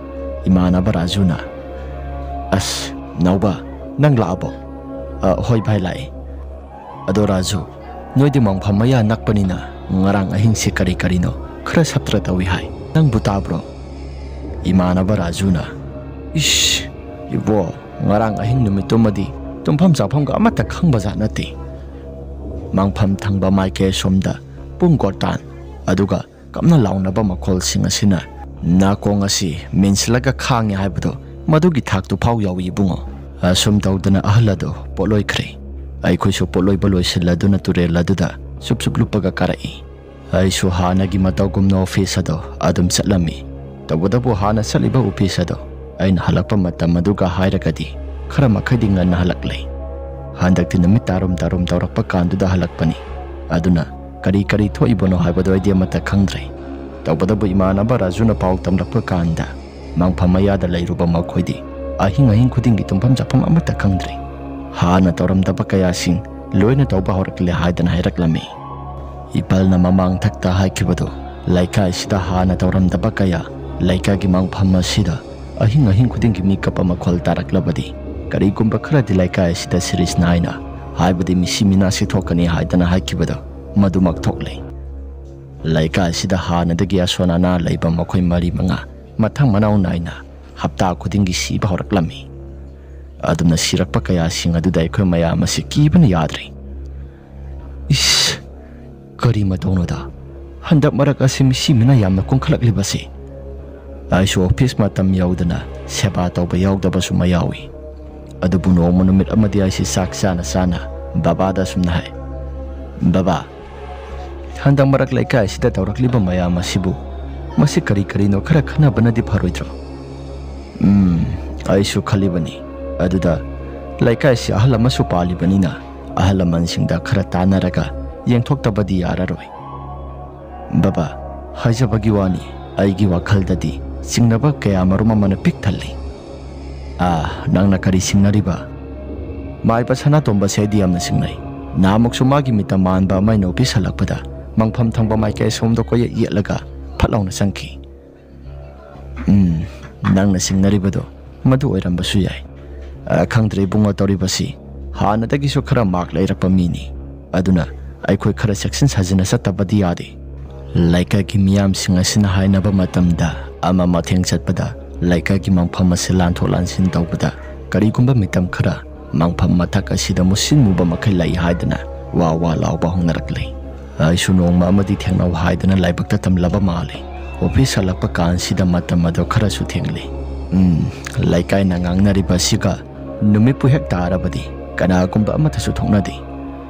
ꯏꯃꯥꯟꯅꯕ ꯔꯥꯖꯨꯅ, "ꯑꯁ, ꯅꯥꯎꯕ, ꯅꯪ ꯂꯥꯛꯑꯕꯣ?" "ꯑ, ꯍꯣꯏ ꯚꯥꯏ, ꯂꯥꯛꯑꯦ꯫ ꯑꯗꯣ ꯔꯥꯖꯨ, ꯅꯣꯏꯗꯤ ꯃꯪꯐꯝ ꯃꯌꯥ ꯅꯛꯄꯅꯤꯅ ꯉꯔꯥꯡ ꯑꯍꯤꯡꯁꯦ ꯀꯔꯤ ꯀꯔꯤꯅꯣ ꯈꯔ ꯁꯞꯇ꯭ꯔ ꯇꯧꯏ ꯍꯥꯏ꯫ ꯅꯪꯕꯨ ꯇꯥꯕ꯭ꯔꯣ?" ꯏꯃꯥꯟꯅꯕ ꯔꯥꯖꯨꯅ, "ꯏꯁ, ꯏꯕꯣ, ꯉꯔꯥꯡ ꯑꯍꯤꯡ ꯅꯨꯃꯤꯠꯇꯨꯃꯗꯤ ꯇꯨꯝꯐꯝ ꯆꯥꯐꯝꯒ ꯑꯃꯠꯇ ꯈꯪꯕꯖꯥꯠ ꯅꯠꯇꯦ꯫ ꯃꯪꯐꯝ ꯊꯪꯕ ꯃꯥꯏꯀꯩ ꯑꯁꯣꯝꯗ ꯄꯨꯡ ꯀꯣꯔꯇꯥꯟ, ꯑꯗꯨꯒ ꯀꯞꯅ ꯂꯥꯎꯅꯕ ꯃꯈꯣꯜꯁꯤꯡ ꯑꯁꯤꯅ ꯅꯥꯀꯣꯡ ꯑꯁꯤ ꯃꯦꯟꯁꯤꯜꯂꯒ ꯈꯥꯡꯉꯦ ꯍꯥꯏꯕꯗꯣ, ꯃꯗꯨꯒꯤ ꯊꯥꯛꯇꯨ ꯐꯥꯎ ꯌꯥꯎꯏ ꯏꯕꯨꯡꯉꯣ꯫" ꯑꯁꯨꯝ ꯇꯧꯗꯅ ꯑꯍꯜ ꯑꯗꯨ ꯄꯣꯠꯂꯣꯏꯈ꯭ꯔꯦ꯫ ꯑꯩꯈꯣꯏꯁꯨ ꯄꯣꯠꯂꯣꯏꯕ ꯂꯣꯏꯁꯤꯜꯂꯗꯨꯅ ꯇꯨꯔꯦꯜ ꯑꯗꯨꯗ ꯆꯨꯞ ꯆꯨꯞ ꯂꯨꯞꯄꯒ ꯀꯥꯔꯛꯏ꯫ ꯑꯩꯁꯨ ꯍꯥꯟꯅꯒꯤ ꯃꯇꯧꯒꯨꯝꯅ ꯑꯣꯐꯤꯁ ꯑꯗꯣ ꯑꯗꯨꯝ ꯆꯠꯂꯝꯃꯤ꯫ ꯇꯧꯕꯇꯕꯨ ꯍꯥꯟꯅ ꯆꯠꯂꯤꯕ ꯑꯣꯐꯤꯁ ꯑꯗꯣ ꯑꯩꯅ ꯍꯜꯂꯛꯄ ꯃꯇꯝ ꯑꯗꯨꯒ ꯍꯥꯏꯔꯒꯗꯤ ꯈꯔ ꯃꯈꯩꯗꯤ ꯉꯟꯅ ꯍꯜꯂꯛꯂꯦ꯫ ꯍꯟꯗꯛꯇꯤ ꯅꯨꯃꯤꯠ ꯇꯥꯔꯨꯝ ꯇꯥꯔꯨꯝ ꯇꯧꯔꯛꯄ ꯀꯥꯟꯗꯨꯗ ꯍꯜꯂꯛꯄꯅꯤ꯫ ꯑꯗꯨꯅ ꯀꯔꯤ ꯀꯔꯤ ꯊꯣꯛꯏꯕꯅꯣ ꯍꯥꯏꯕꯗꯣ ꯑꯩꯗꯤ ꯑꯃꯠꯇ ꯈꯪꯗ꯭ꯔꯦ꯫ ꯇꯧꯕꯇꯕꯨ ꯏꯃꯥꯟꯅꯕ ꯔꯥꯖꯨꯅ ꯄꯥꯎ ꯇꯝꯂꯛꯄ ꯀꯥꯟꯗ ꯃꯪꯐꯝ ꯃꯌꯥꯗ ꯂꯩꯔꯨꯕ ꯃꯈꯣꯏꯗꯤ ꯑꯍꯤꯡ ꯑꯍꯤꯡ ꯈꯨꯗꯤꯡꯒꯤ ꯇꯨꯝꯐꯝ ꯆꯥꯐꯝ ꯑꯃꯠꯇ ꯈꯪꯗ꯭ꯔꯦ꯫ ꯍꯥꯟꯅ ꯇꯧꯔꯝꯗꯕ ꯀꯌꯥꯁꯤꯡ ꯂꯣꯏꯅ ꯇꯧꯕ ꯍꯧꯔꯛꯂꯦ ꯍꯥꯏꯗꯅ ꯍꯥꯏꯔꯛꯂꯝꯃꯤ꯫ ꯏꯄꯜꯅ ꯃꯃꯥꯡ ꯊꯛꯇ ꯍꯥꯏꯈꯤꯕꯗꯨ, ꯂꯩꯀꯥꯏꯁꯤꯗ ꯍꯥꯟꯅ ꯇꯧꯔꯝꯗꯕ ꯀꯌꯥ ꯂꯩꯀꯥꯏꯒꯤ ꯃꯪꯐꯝ ꯑꯁꯤꯗ ꯑꯍꯤꯡ ꯑꯍꯤꯡ ꯈꯨꯗꯤꯡꯒꯤ ꯃꯤꯀꯞ ꯑꯃ ꯈꯣꯜ ꯇꯥꯔꯛꯂꯕꯗꯤ ꯀꯔꯤꯒꯨꯝꯕ ꯈꯔꯗꯤ ꯂꯩꯀꯥꯏ ꯑꯁꯤꯗ ꯁꯤꯔꯤꯁ ꯅꯥꯏꯅ, ꯍꯥꯏꯕꯗꯤ ꯃꯤꯁꯤ ꯃꯤꯅꯥꯁꯤ ꯊꯣꯛꯀꯅꯤ ꯍꯥꯏꯗꯅ ꯍꯥꯏꯈꯤꯕꯗꯨ ꯃꯗꯨꯃꯛ ꯊꯣꯛꯂꯦ꯫ ꯂꯩꯀꯥꯏ ꯑꯁꯤꯗ ꯍꯥꯟꯅꯗꯒꯤ ꯑꯁꯣꯟ ꯑꯅꯥ ꯂꯩꯕ ꯃꯈꯣꯏ ꯃꯔꯤ ꯃꯉꯥ ꯃꯊꯪ ꯃꯅꯥꯎ ꯅꯥꯏꯅ ꯍꯞꯇꯥ ꯈꯨꯗꯤꯡꯒꯤ ꯁꯤꯕ ꯍꯧꯔꯛꯂꯝꯃꯤ꯫ ꯑꯗꯨꯅ ꯁꯤꯔꯛꯄ ꯀꯌꯥꯁꯤꯡ ꯑꯗꯨꯗ ꯑꯩꯈꯣꯏ ꯃꯌꯥꯝ ꯑꯁꯤ ꯀꯤꯕꯅ ꯌꯥꯗ꯭ꯔꯦ꯫ ꯏꯁ, ꯀꯔꯤ ꯃꯇꯧꯅꯣꯗ? ꯍꯟꯗꯛ ꯃꯔꯛ ꯑꯁꯤ ꯃꯤꯁꯤ ꯃꯤꯅ ꯌꯥꯝꯅ ꯀꯨꯡꯈꯠꯂꯛꯂꯤꯕꯁꯤ꯫ ꯑꯩꯁꯨ ꯑꯣꯐꯤꯁ ꯃꯇꯝ ꯌꯧꯗꯅ ꯁꯦꯕꯥ ꯇꯧꯕ ꯌꯥꯎꯗꯕꯁꯨ ꯃꯌꯥꯎꯏ꯫ ꯑꯗꯨꯕꯨ ꯅꯣꯡꯃ ꯅꯨꯃꯤꯠ ꯑꯃꯗꯤ ꯑꯩꯁꯤ ꯆꯥꯛ ꯆꯥꯅ ꯆꯥꯅ ꯕꯕꯥꯗ ꯑꯁꯨꯝꯅ ꯍꯥꯏ, "ꯕꯕꯥ, ꯍꯟꯗꯛ ꯃꯔꯛ ꯂꯩꯀꯥꯏ ꯑꯁꯤꯗ ꯇꯧꯔꯛꯂꯤꯕ ꯃꯌꯥꯝ ꯑꯁꯤꯕꯨ ꯃꯁꯤ ꯀꯔꯤ ꯀꯔꯤꯅꯣ ꯈꯔ ꯈꯟꯅꯕꯅꯗꯤ ꯐꯔꯣꯏꯗ꯭ꯔꯣ?" ꯎꯝ, ꯑꯩꯁꯨ ꯈꯜꯂꯤꯕꯅꯤ꯫ ꯑꯗꯨꯗ ꯂꯩꯀꯥꯏꯁꯤ ꯑꯍꯜ ꯑꯃꯁꯨ ꯄꯥꯜꯂꯤꯕꯅꯤꯅ ꯑꯍꯜ ꯂꯃꯟꯁꯤꯡꯗ ꯈꯔ ꯇꯥꯟꯅꯔꯒ ꯌꯦꯡꯊꯣꯛꯇꯕꯗꯤ ꯌꯥꯔꯔꯣꯏ꯫ ꯕꯕꯥ, ꯍꯥꯏꯖꯕꯒꯤ ꯋꯥꯅꯤ, ꯑꯩꯒꯤ ꯋꯥꯈꯜꯗꯗꯤ ꯆꯤꯡꯅꯕ ꯀꯌꯥ ꯃꯔꯨꯝ ꯑꯃꯅ ꯄꯤꯛ ꯊꯜꯂꯤ꯫ ꯑꯥ, ꯅꯪꯅ ꯀꯔꯤ ꯆꯤꯡꯅꯔꯤꯕ? ꯃꯥꯏꯕ ꯁꯅꯥꯇꯣꯝꯕꯁꯦ ꯑꯩꯗꯤ ꯌꯥꯝꯅ ꯆꯤꯡꯅꯩ꯫ ꯅꯍꯥꯟꯃꯨꯛꯁꯨ ꯃꯥꯒꯤ ꯃꯤꯠꯇ ꯃꯥꯟꯕ ꯑꯃ ꯑꯩꯅ ꯑꯣꯐꯤꯁ ꯍꯜꯂꯛꯄꯗ ꯃꯪꯐꯝ ꯊꯪꯕ ꯃꯥꯏꯀꯩ ꯑꯁꯣꯝꯗ ꯀꯣꯏꯌꯦꯠ ꯌꯦꯠꯂꯒ ꯐꯠ ꯂꯥꯎꯅ ꯆꯪꯈꯤ꯫ "ꯎꯝ, ꯅꯪꯅ ꯆꯤꯡꯅꯔꯤꯕꯗꯣ ꯃꯗꯨ ꯑꯣꯏꯔꯝꯕꯁꯨ ꯌꯥꯏ꯫ ꯑ, ꯈꯪꯗ꯭ꯔꯦ ꯏꯕꯨꯡꯉꯣ, ꯇꯧꯔꯤꯕꯁꯤ ꯍꯥꯟꯅꯗꯒꯤꯁꯨ ꯈꯔ ꯃꯥꯔꯛ ꯂꯩꯔꯛꯄ ꯃꯤꯅꯤ꯫ ꯑꯗꯨꯅ ꯑꯩꯈꯣꯏ ꯈꯔ ꯆꯦꯛꯁꯤꯟ ꯁꯥꯖꯤꯟꯅ ꯆꯠꯇꯕꯗꯤ ꯌꯥꯗꯦ꯫ ꯂꯩꯀꯥꯏꯒꯤ ꯃꯤꯌꯥꯝꯁꯤꯡ ꯑꯁꯤꯅ ꯍꯥꯏꯅꯕ ꯃꯇꯝꯗ, ꯑꯃ ꯃꯊꯦꯡ ꯆꯠꯄꯗ ꯂꯩꯀꯥꯏꯒꯤ ꯃꯪꯐꯝ ꯑꯁꯤ ꯂꯥꯟꯊꯣꯛ ꯂꯥꯟꯁꯤꯟ ꯇꯧꯕꯗ ꯀꯔꯤꯒꯨꯝꯕ ꯃꯤꯇꯝ ꯈꯔ ꯃꯪꯐꯝ ꯃꯊꯛ ꯑꯁꯤꯗ ꯃꯨꯁꯤꯟ ꯃꯨꯕ ꯃꯈꯩ ꯂꯩ ꯍꯥꯏꯗꯅ ꯋꯥ ꯋꯥ ꯂꯥꯎꯕ ꯍꯧꯅꯔꯛꯂꯦ꯫ ꯑꯩꯁꯨ ꯅꯣꯡꯃ ꯑꯃꯗꯤ ꯊꯦꯡꯅꯧ ꯍꯥꯏꯗꯅ ꯂꯥꯏꯕꯛꯇ ꯇꯝꯂꯕ ꯃꯥꯜꯂꯦ꯫ ꯑꯣꯐꯤꯁ ꯍꯜꯂꯛꯄ ꯀꯥꯟꯁꯤꯗ ꯃꯇꯝ ꯑꯗꯣ ꯈꯔꯁꯨ ꯊꯦꯡꯂꯦ꯫ ꯎꯝ, ꯂꯩꯀꯥꯏꯅ ꯉꯥꯡꯅꯔꯤꯕ ꯑꯁꯤꯒ ꯅꯨꯃꯤꯠꯄꯨ ꯍꯦꯛ ꯇꯥꯔꯕꯗꯤ ꯀꯅꯥꯒꯨꯝꯕ ꯑꯃꯠꯇꯁꯨ ꯊꯣꯛꯅꯗꯦ꯫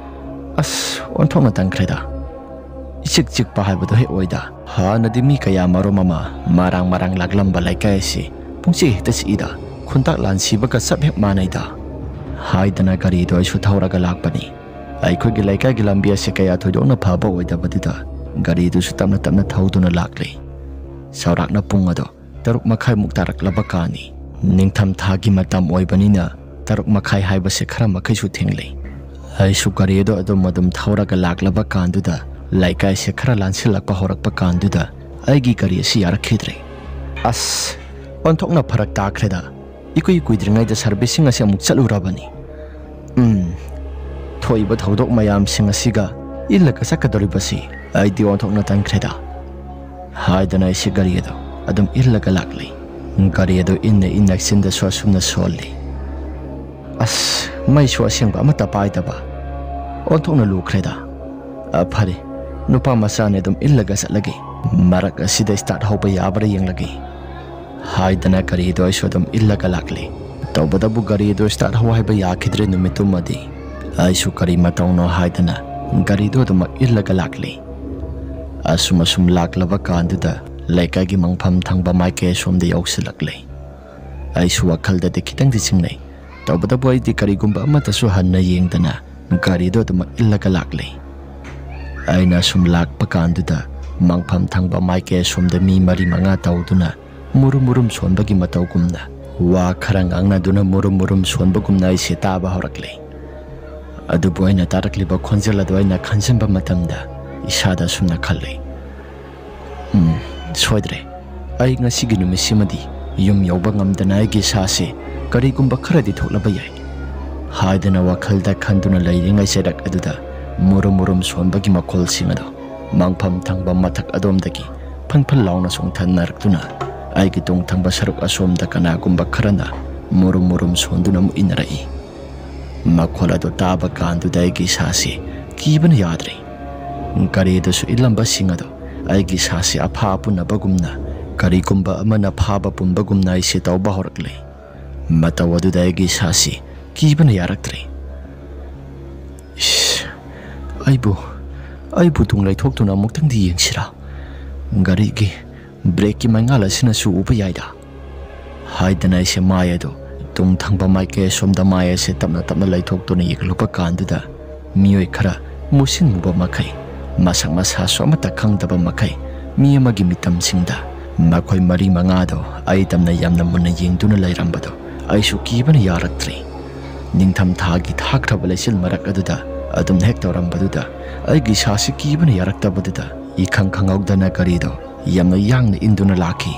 ꯑꯁ, ꯑꯣꯟꯊꯣꯛꯅ ꯇꯟꯈ꯭ꯔꯦꯗ꯫ ꯏꯆꯤꯛ ꯆꯤꯛꯄ ꯍꯥꯏꯕꯗꯣ ꯍꯦꯛ ꯑꯣꯏꯗ꯫ ꯍꯥꯟꯅꯗꯤ ꯃꯤ ꯀꯌꯥ ꯃꯔꯨꯝ ꯑꯃ ꯃꯔꯥꯡ ꯃꯔꯥꯡ ꯂꯥꯛꯂꯝꯕ ꯂꯩꯀꯥꯏ ꯑꯁꯤ ꯄꯨꯡꯆꯤꯛ ꯍꯦꯛꯇ ꯆꯤꯛꯏꯗ꯫ ꯈꯨꯟꯇꯥꯛ ꯂꯥꯟꯁꯤꯕꯒ ꯆꯞ ꯍꯦꯛ ꯃꯥꯟꯅꯩꯗ" ꯍꯥꯏꯗꯅ ꯒꯥꯔꯤꯗꯣ ꯑꯩꯁꯨ ꯊꯧꯔꯒ ꯂꯥꯛꯄꯅꯤ꯫ ꯑꯩꯈꯣꯏꯒꯤ ꯂꯩꯀꯥꯏꯒꯤ ꯂꯝꯕꯤ ꯑꯁꯤ ꯀꯌꯥ ꯊꯣꯏꯗꯣꯛꯅ ꯐꯕ ꯑꯣꯏꯗꯕꯗꯨꯗ ꯒꯥꯔꯤꯗꯨꯁꯨ ꯇꯞꯅ ꯇꯞꯅ ꯊꯧꯗꯨꯅ ꯂꯥꯛꯂꯤ꯫ ꯆꯥꯎꯔꯥꯛꯅ ꯄꯨꯡ ꯑꯗꯣ ꯇꯔꯨꯛ ꯃꯈꯥꯏꯃꯨꯛ ꯇꯥꯔꯛꯂꯕ ꯀꯥꯟꯅꯤ꯫ ꯅꯤꯡꯊꯝ ꯊꯥꯒꯤ ꯃꯇꯝ ꯑꯣꯏꯕꯅꯤꯅ ꯇꯔꯨꯛ ꯃꯈꯥꯏ ꯍꯥꯏꯕꯁꯦ ꯈꯔ ꯃꯈꯩꯁꯨ ꯊꯦꯡꯂꯤ꯫ ꯑꯩꯁꯨ ꯒꯥꯔꯤ ꯑꯗꯣ ꯑꯗꯨꯝ ꯑꯗꯨꯝ ꯊꯧꯔꯒ ꯂꯥꯛꯂꯕ ꯀꯥꯟꯗꯨꯗ ꯂꯩꯀꯥꯏꯁꯦ ꯈꯔ ꯂꯥꯟꯁꯤꯜꯂꯛꯄ ꯍꯧꯔꯛꯄ ꯀꯥꯟꯗꯨꯗ ꯑꯩꯒꯤ ꯒꯥꯔꯤ ꯑꯁꯤ ꯌꯥꯔꯛꯈꯤꯗ꯭ꯔꯦ꯫ ꯑꯁ, ꯑꯣꯟꯊꯣꯛꯅ ꯐꯔꯛ ꯇꯥꯈ꯭ꯔꯦꯗ꯫ ꯏꯀꯨꯏ ꯀꯨꯏꯗ꯭ꯔꯤꯉꯩꯗ ꯁꯥꯔꯚꯤꯁꯤꯡ ꯑꯁꯤ ꯑꯃꯨꯛ ꯆꯠꯂꯨꯔꯕꯅꯤ꯫ ꯎꯝ, ꯊꯣꯛꯏꯕ ꯊꯧꯗꯣꯛ ꯃꯌꯥꯝꯁꯤꯡ ꯑꯁꯤꯒ ꯏꯜꯂꯒ ꯆꯠꯀꯗꯧꯔꯤꯕꯁꯤ ꯑꯩꯗꯤ ꯑꯣꯟꯊꯣꯛꯅ ꯇꯟꯈ꯭ꯔꯦꯗ ꯍꯥꯏꯗꯅ ꯑꯩꯁꯦ ꯒꯥꯔꯤ ꯑꯗꯨ ꯑꯗꯨꯝ ꯏꯜꯂꯒ ꯂꯥꯛꯂꯤ꯫ ꯒꯥꯔꯤ ꯑꯗꯨ ꯏꯟꯅ ꯏꯟꯅ ꯆꯤꯟꯗꯁꯨ ꯑꯁꯨꯝꯅ ꯁꯣꯜꯂꯤ꯫ ꯑꯁ, ꯃꯩꯁꯨ ꯑꯁꯦꯡꯕ ꯑꯃꯠꯇ ꯄꯥꯏꯗꯕ꯫ ꯑꯣꯟꯊꯣꯛꯅ ꯂꯨꯈ꯭ꯔꯦꯗ꯫ "ꯑ, ꯐꯔꯦ, ꯅꯨꯄꯥ ꯃꯆꯥꯅꯤ, ꯑꯗꯨꯝ ꯏꯜꯂꯒ ꯆꯠꯂꯒꯦ꯫ ꯃꯔꯛ ꯑꯁꯤꯗ ꯁ꯭ꯇꯥꯔꯠ ꯍꯧꯕ ꯌꯥꯕ꯭ꯔꯥ ꯌꯦꯡꯂꯒꯦ" ꯍꯥꯏꯗꯅ ꯒꯥꯔꯤꯗꯣ ꯑꯩꯁꯨ ꯑꯗꯨꯝ ꯏꯜꯂꯒ ꯂꯥꯛꯂꯤ꯫ ꯇꯧꯕꯇꯕꯨ ꯒꯥꯔꯤꯗꯣ ꯁ꯭ꯇꯥꯔꯠ ꯍꯧ ꯍꯥꯏꯕ ꯌꯥꯈꯤꯗ꯭ꯔꯦ ꯅꯨꯃꯤꯠꯇꯨꯃꯗꯤ꯫ ꯑꯩꯁꯨ ꯀꯔꯤ ꯃꯇꯧꯅꯣ ꯍꯥꯏꯗꯅ ꯒꯥꯔꯤꯗꯣ ꯑꯗꯨꯃꯛ ꯏꯜꯂꯒ ꯂꯥꯛꯂꯤ꯫ ꯑꯁꯨꯝ ꯑꯁꯨꯝ ꯂꯥꯛꯂꯕ ꯀꯥꯟꯗꯨꯗ ꯂꯩꯀꯥꯏꯒꯤ ꯃꯪꯐꯝ ꯊꯪꯕ ꯃꯥꯏꯀꯩ ꯑꯁꯣꯝꯗ ꯌꯧꯁꯤꯜꯂꯛꯂꯦ꯫ ꯑꯩꯁꯨ ꯋꯥꯈꯜꯗꯗꯤ ꯈꯤꯇꯪꯗꯤ ꯆꯤꯡꯅꯩ꯫ ꯇꯧꯕꯇꯕꯨ ꯑꯩꯗꯤ ꯀꯔꯤꯒꯨꯝꯕ ꯑꯃꯠꯇꯁꯨ ꯍꯟꯅ ꯌꯦꯡꯗꯅ ꯒꯥꯔꯤꯗꯣ ꯑꯗꯨꯃꯛ ꯏꯜꯂꯒ ꯂꯥꯛꯂꯦ꯫ ꯑꯩꯅ ꯑꯁꯨꯝ ꯂꯥꯛꯄ ꯀꯥꯟꯗꯨꯗ ꯃꯪꯐꯝ ꯊꯪꯕ ꯃꯥꯏꯀꯩ ꯑꯁꯣꯝꯗ ꯃꯤ ꯃꯔꯤ ꯃꯉꯥ ꯇꯧꯗꯨꯅ ꯃꯨꯔꯨꯝ ꯃꯨꯔꯨꯝ ꯁꯣꯟꯕꯒꯤ ꯃꯇꯧꯒꯨꯝꯅ ꯋꯥ ꯈꯔ ꯉꯥꯡꯅꯗꯨꯅ ꯃꯨꯔꯨꯝ ꯃꯨꯔꯨꯝ ꯁꯣꯟꯕꯒꯨꯝꯅ ꯑꯩꯁꯦ ꯇꯥꯕ ꯍꯧꯔꯛꯂꯦ꯫ ꯑꯗꯨꯕꯨ ꯑꯩꯅ ꯇꯥꯔꯛꯂꯤꯕ ꯈꯣꯟꯖꯦꯜ ꯑꯗꯨ ꯑꯩꯅ ꯈꯟꯖꯤꯟꯕ ꯃꯇꯝꯗ ꯏꯁꯥꯗ ꯑꯁꯨꯝꯅ ꯈꯜꯂꯤ, "ꯎꯝ, ꯁꯣꯏꯗ꯭ꯔꯦ꯫ ꯑꯩ ꯉꯁꯤꯒꯤ ꯅꯨꯃꯤꯠꯁꯤꯃꯗꯤ ꯌꯨꯝ ꯌꯧꯕ ꯉꯝꯗꯅ ꯑꯩꯒꯤ ꯏꯁꯥꯁꯦ ꯀꯔꯤꯒꯨꯝꯕ ꯈꯔꯗꯤ ꯊꯣꯛꯂꯕ ꯌꯥꯏ" ꯍꯥꯏꯗꯅ ꯋꯥꯈꯜꯗ ꯈꯟꯗꯨꯅ ꯂꯩꯔꯤꯉꯩ ꯆꯩꯔꯛ ꯑꯗꯨꯗ ꯃꯨꯔꯨꯝ ꯃꯨꯔꯨꯝ ꯁꯣꯟꯕꯒꯤ ꯃꯈꯣꯜꯁꯤꯡ ꯑꯗꯣ ꯃꯪꯐꯝ ꯊꯪꯕ ꯃꯊꯛ ꯑꯗꯣꯝꯗꯒꯤ ꯐꯟ ꯐꯟ ꯂꯥꯎꯅ ꯆꯣꯡꯊꯅꯔꯛꯇꯨꯅ ꯑꯩꯒꯤ ꯇꯨꯡ ꯊꯪꯕ ꯁꯔꯨꯛ ꯑꯁꯣꯝꯗ ꯀꯅꯥꯒꯨꯝꯕ ꯈꯔꯅ ꯃꯨꯔꯨꯝ ꯃꯨꯔꯨꯝ ꯁꯣꯟꯗꯨꯅ ꯑꯃꯨꯛ ꯏꯟꯅꯔꯛꯏ꯫ ꯃꯈꯣꯜ ꯑꯗꯨ ꯇꯥꯕ ꯀꯥꯟꯗꯨꯗ ꯑꯩꯒꯤ ꯏꯁꯥꯁꯤ ꯀꯤꯕꯅ ꯌꯥꯗ꯭ꯔꯦ꯫ ꯒꯥꯔꯤꯗꯁꯨ ꯏꯜꯂꯝꯕꯁꯤꯡ ꯑꯗꯣ ꯑꯩꯒꯤ ꯏꯁꯥꯁꯤ ꯑꯐꯥ ꯑꯄꯨꯟꯅꯕꯒꯨꯝꯅ, ꯀꯔꯤꯒꯨꯝꯕ ꯑꯃꯅ ꯐꯥꯕ ꯄꯨꯟꯕꯒꯨꯝꯅ ꯑꯩꯁꯦ ꯇꯧꯕ ꯍꯧꯔꯛꯂꯦ꯫ ꯃꯇꯧ ꯑꯗꯨꯗ ꯑꯩꯒꯤ ꯏꯁꯥꯁꯤ ꯀꯤꯕꯅ ꯌꯥꯔꯛꯇ꯭ꯔꯦ꯫ "ꯏꯁ, ꯑꯩꯕꯨ, ꯑꯩꯕꯨ ꯇꯨꯡ ꯂꯩꯊꯣꯛꯇꯨꯅ ꯑꯃꯨꯛꯇꯪꯗꯤ ꯌꯦꯡꯁꯤꯔꯥ? ꯒꯥꯔꯤꯒꯤ ꯕ꯭ꯔꯦꯛꯀꯤ ꯃꯩꯉꯥꯜ ꯑꯁꯤꯅꯁꯨ ꯎꯕ ꯌꯥꯏꯗ" ꯍꯥꯏꯗꯅ ꯑꯩꯁꯦ ꯃꯥꯏ ꯑꯗꯨ ꯇꯨꯡ ꯊꯪꯕ ꯃꯥꯏꯀꯩ ꯑꯁꯣꯝꯗ ꯃꯥꯏ ꯑꯁꯦ ꯇꯞꯅ ꯇꯞꯅ ꯂꯩꯊꯣꯛꯇꯨꯅ ꯌꯦꯡꯂꯨꯕ ꯀꯥꯟꯗꯨꯗ, ꯃꯤꯑꯣꯏ ꯈꯔ ꯃꯨꯁꯤꯟ ꯃꯨꯕ ꯃꯈꯩ, ꯃꯁꯛ ꯃꯁꯥꯁꯨ ꯑꯃꯠꯇ ꯈꯪꯗꯕ ꯃꯈꯩ, ꯃꯤ ꯑꯃꯒꯤ ꯃꯤꯇꯝꯁꯤꯡꯗ ꯃꯈꯣꯏ ꯃꯔꯤ ꯃꯉꯥꯗꯣ ꯑꯩ ꯇꯝꯅ ꯌꯥꯝꯅ ꯃꯨꯟꯅ ꯌꯦꯡꯗꯨꯅ ꯂꯩꯔꯝꯕꯗꯣ ꯑꯩꯁꯨ ꯀꯤꯕꯅ ꯌꯥꯔꯛꯇ꯭ꯔꯦ꯫ ꯅꯤꯡꯊꯝ ꯊꯥꯒꯤ ꯊꯥꯈ꯭ꯔꯕ ꯂꯩꯆꯤꯜ ꯃꯔꯛ ꯑꯗꯨꯗ ꯑꯗꯨꯝ ꯍꯦꯛ ꯇꯧꯔꯝꯕꯗꯨꯗ ꯑꯩꯒꯤ ꯏꯁꯥꯁꯤ ꯀꯤꯕꯅ ꯌꯥꯔꯛꯇꯕꯗꯨꯗ ꯏꯈꯪ ꯈꯪꯍꯧꯗꯅ ꯒꯥꯔꯤꯗꯣ ꯌꯥꯝꯅ ꯌꯥꯡꯅ ꯏꯟꯗꯨꯅ ꯂꯥꯛꯈꯤ꯫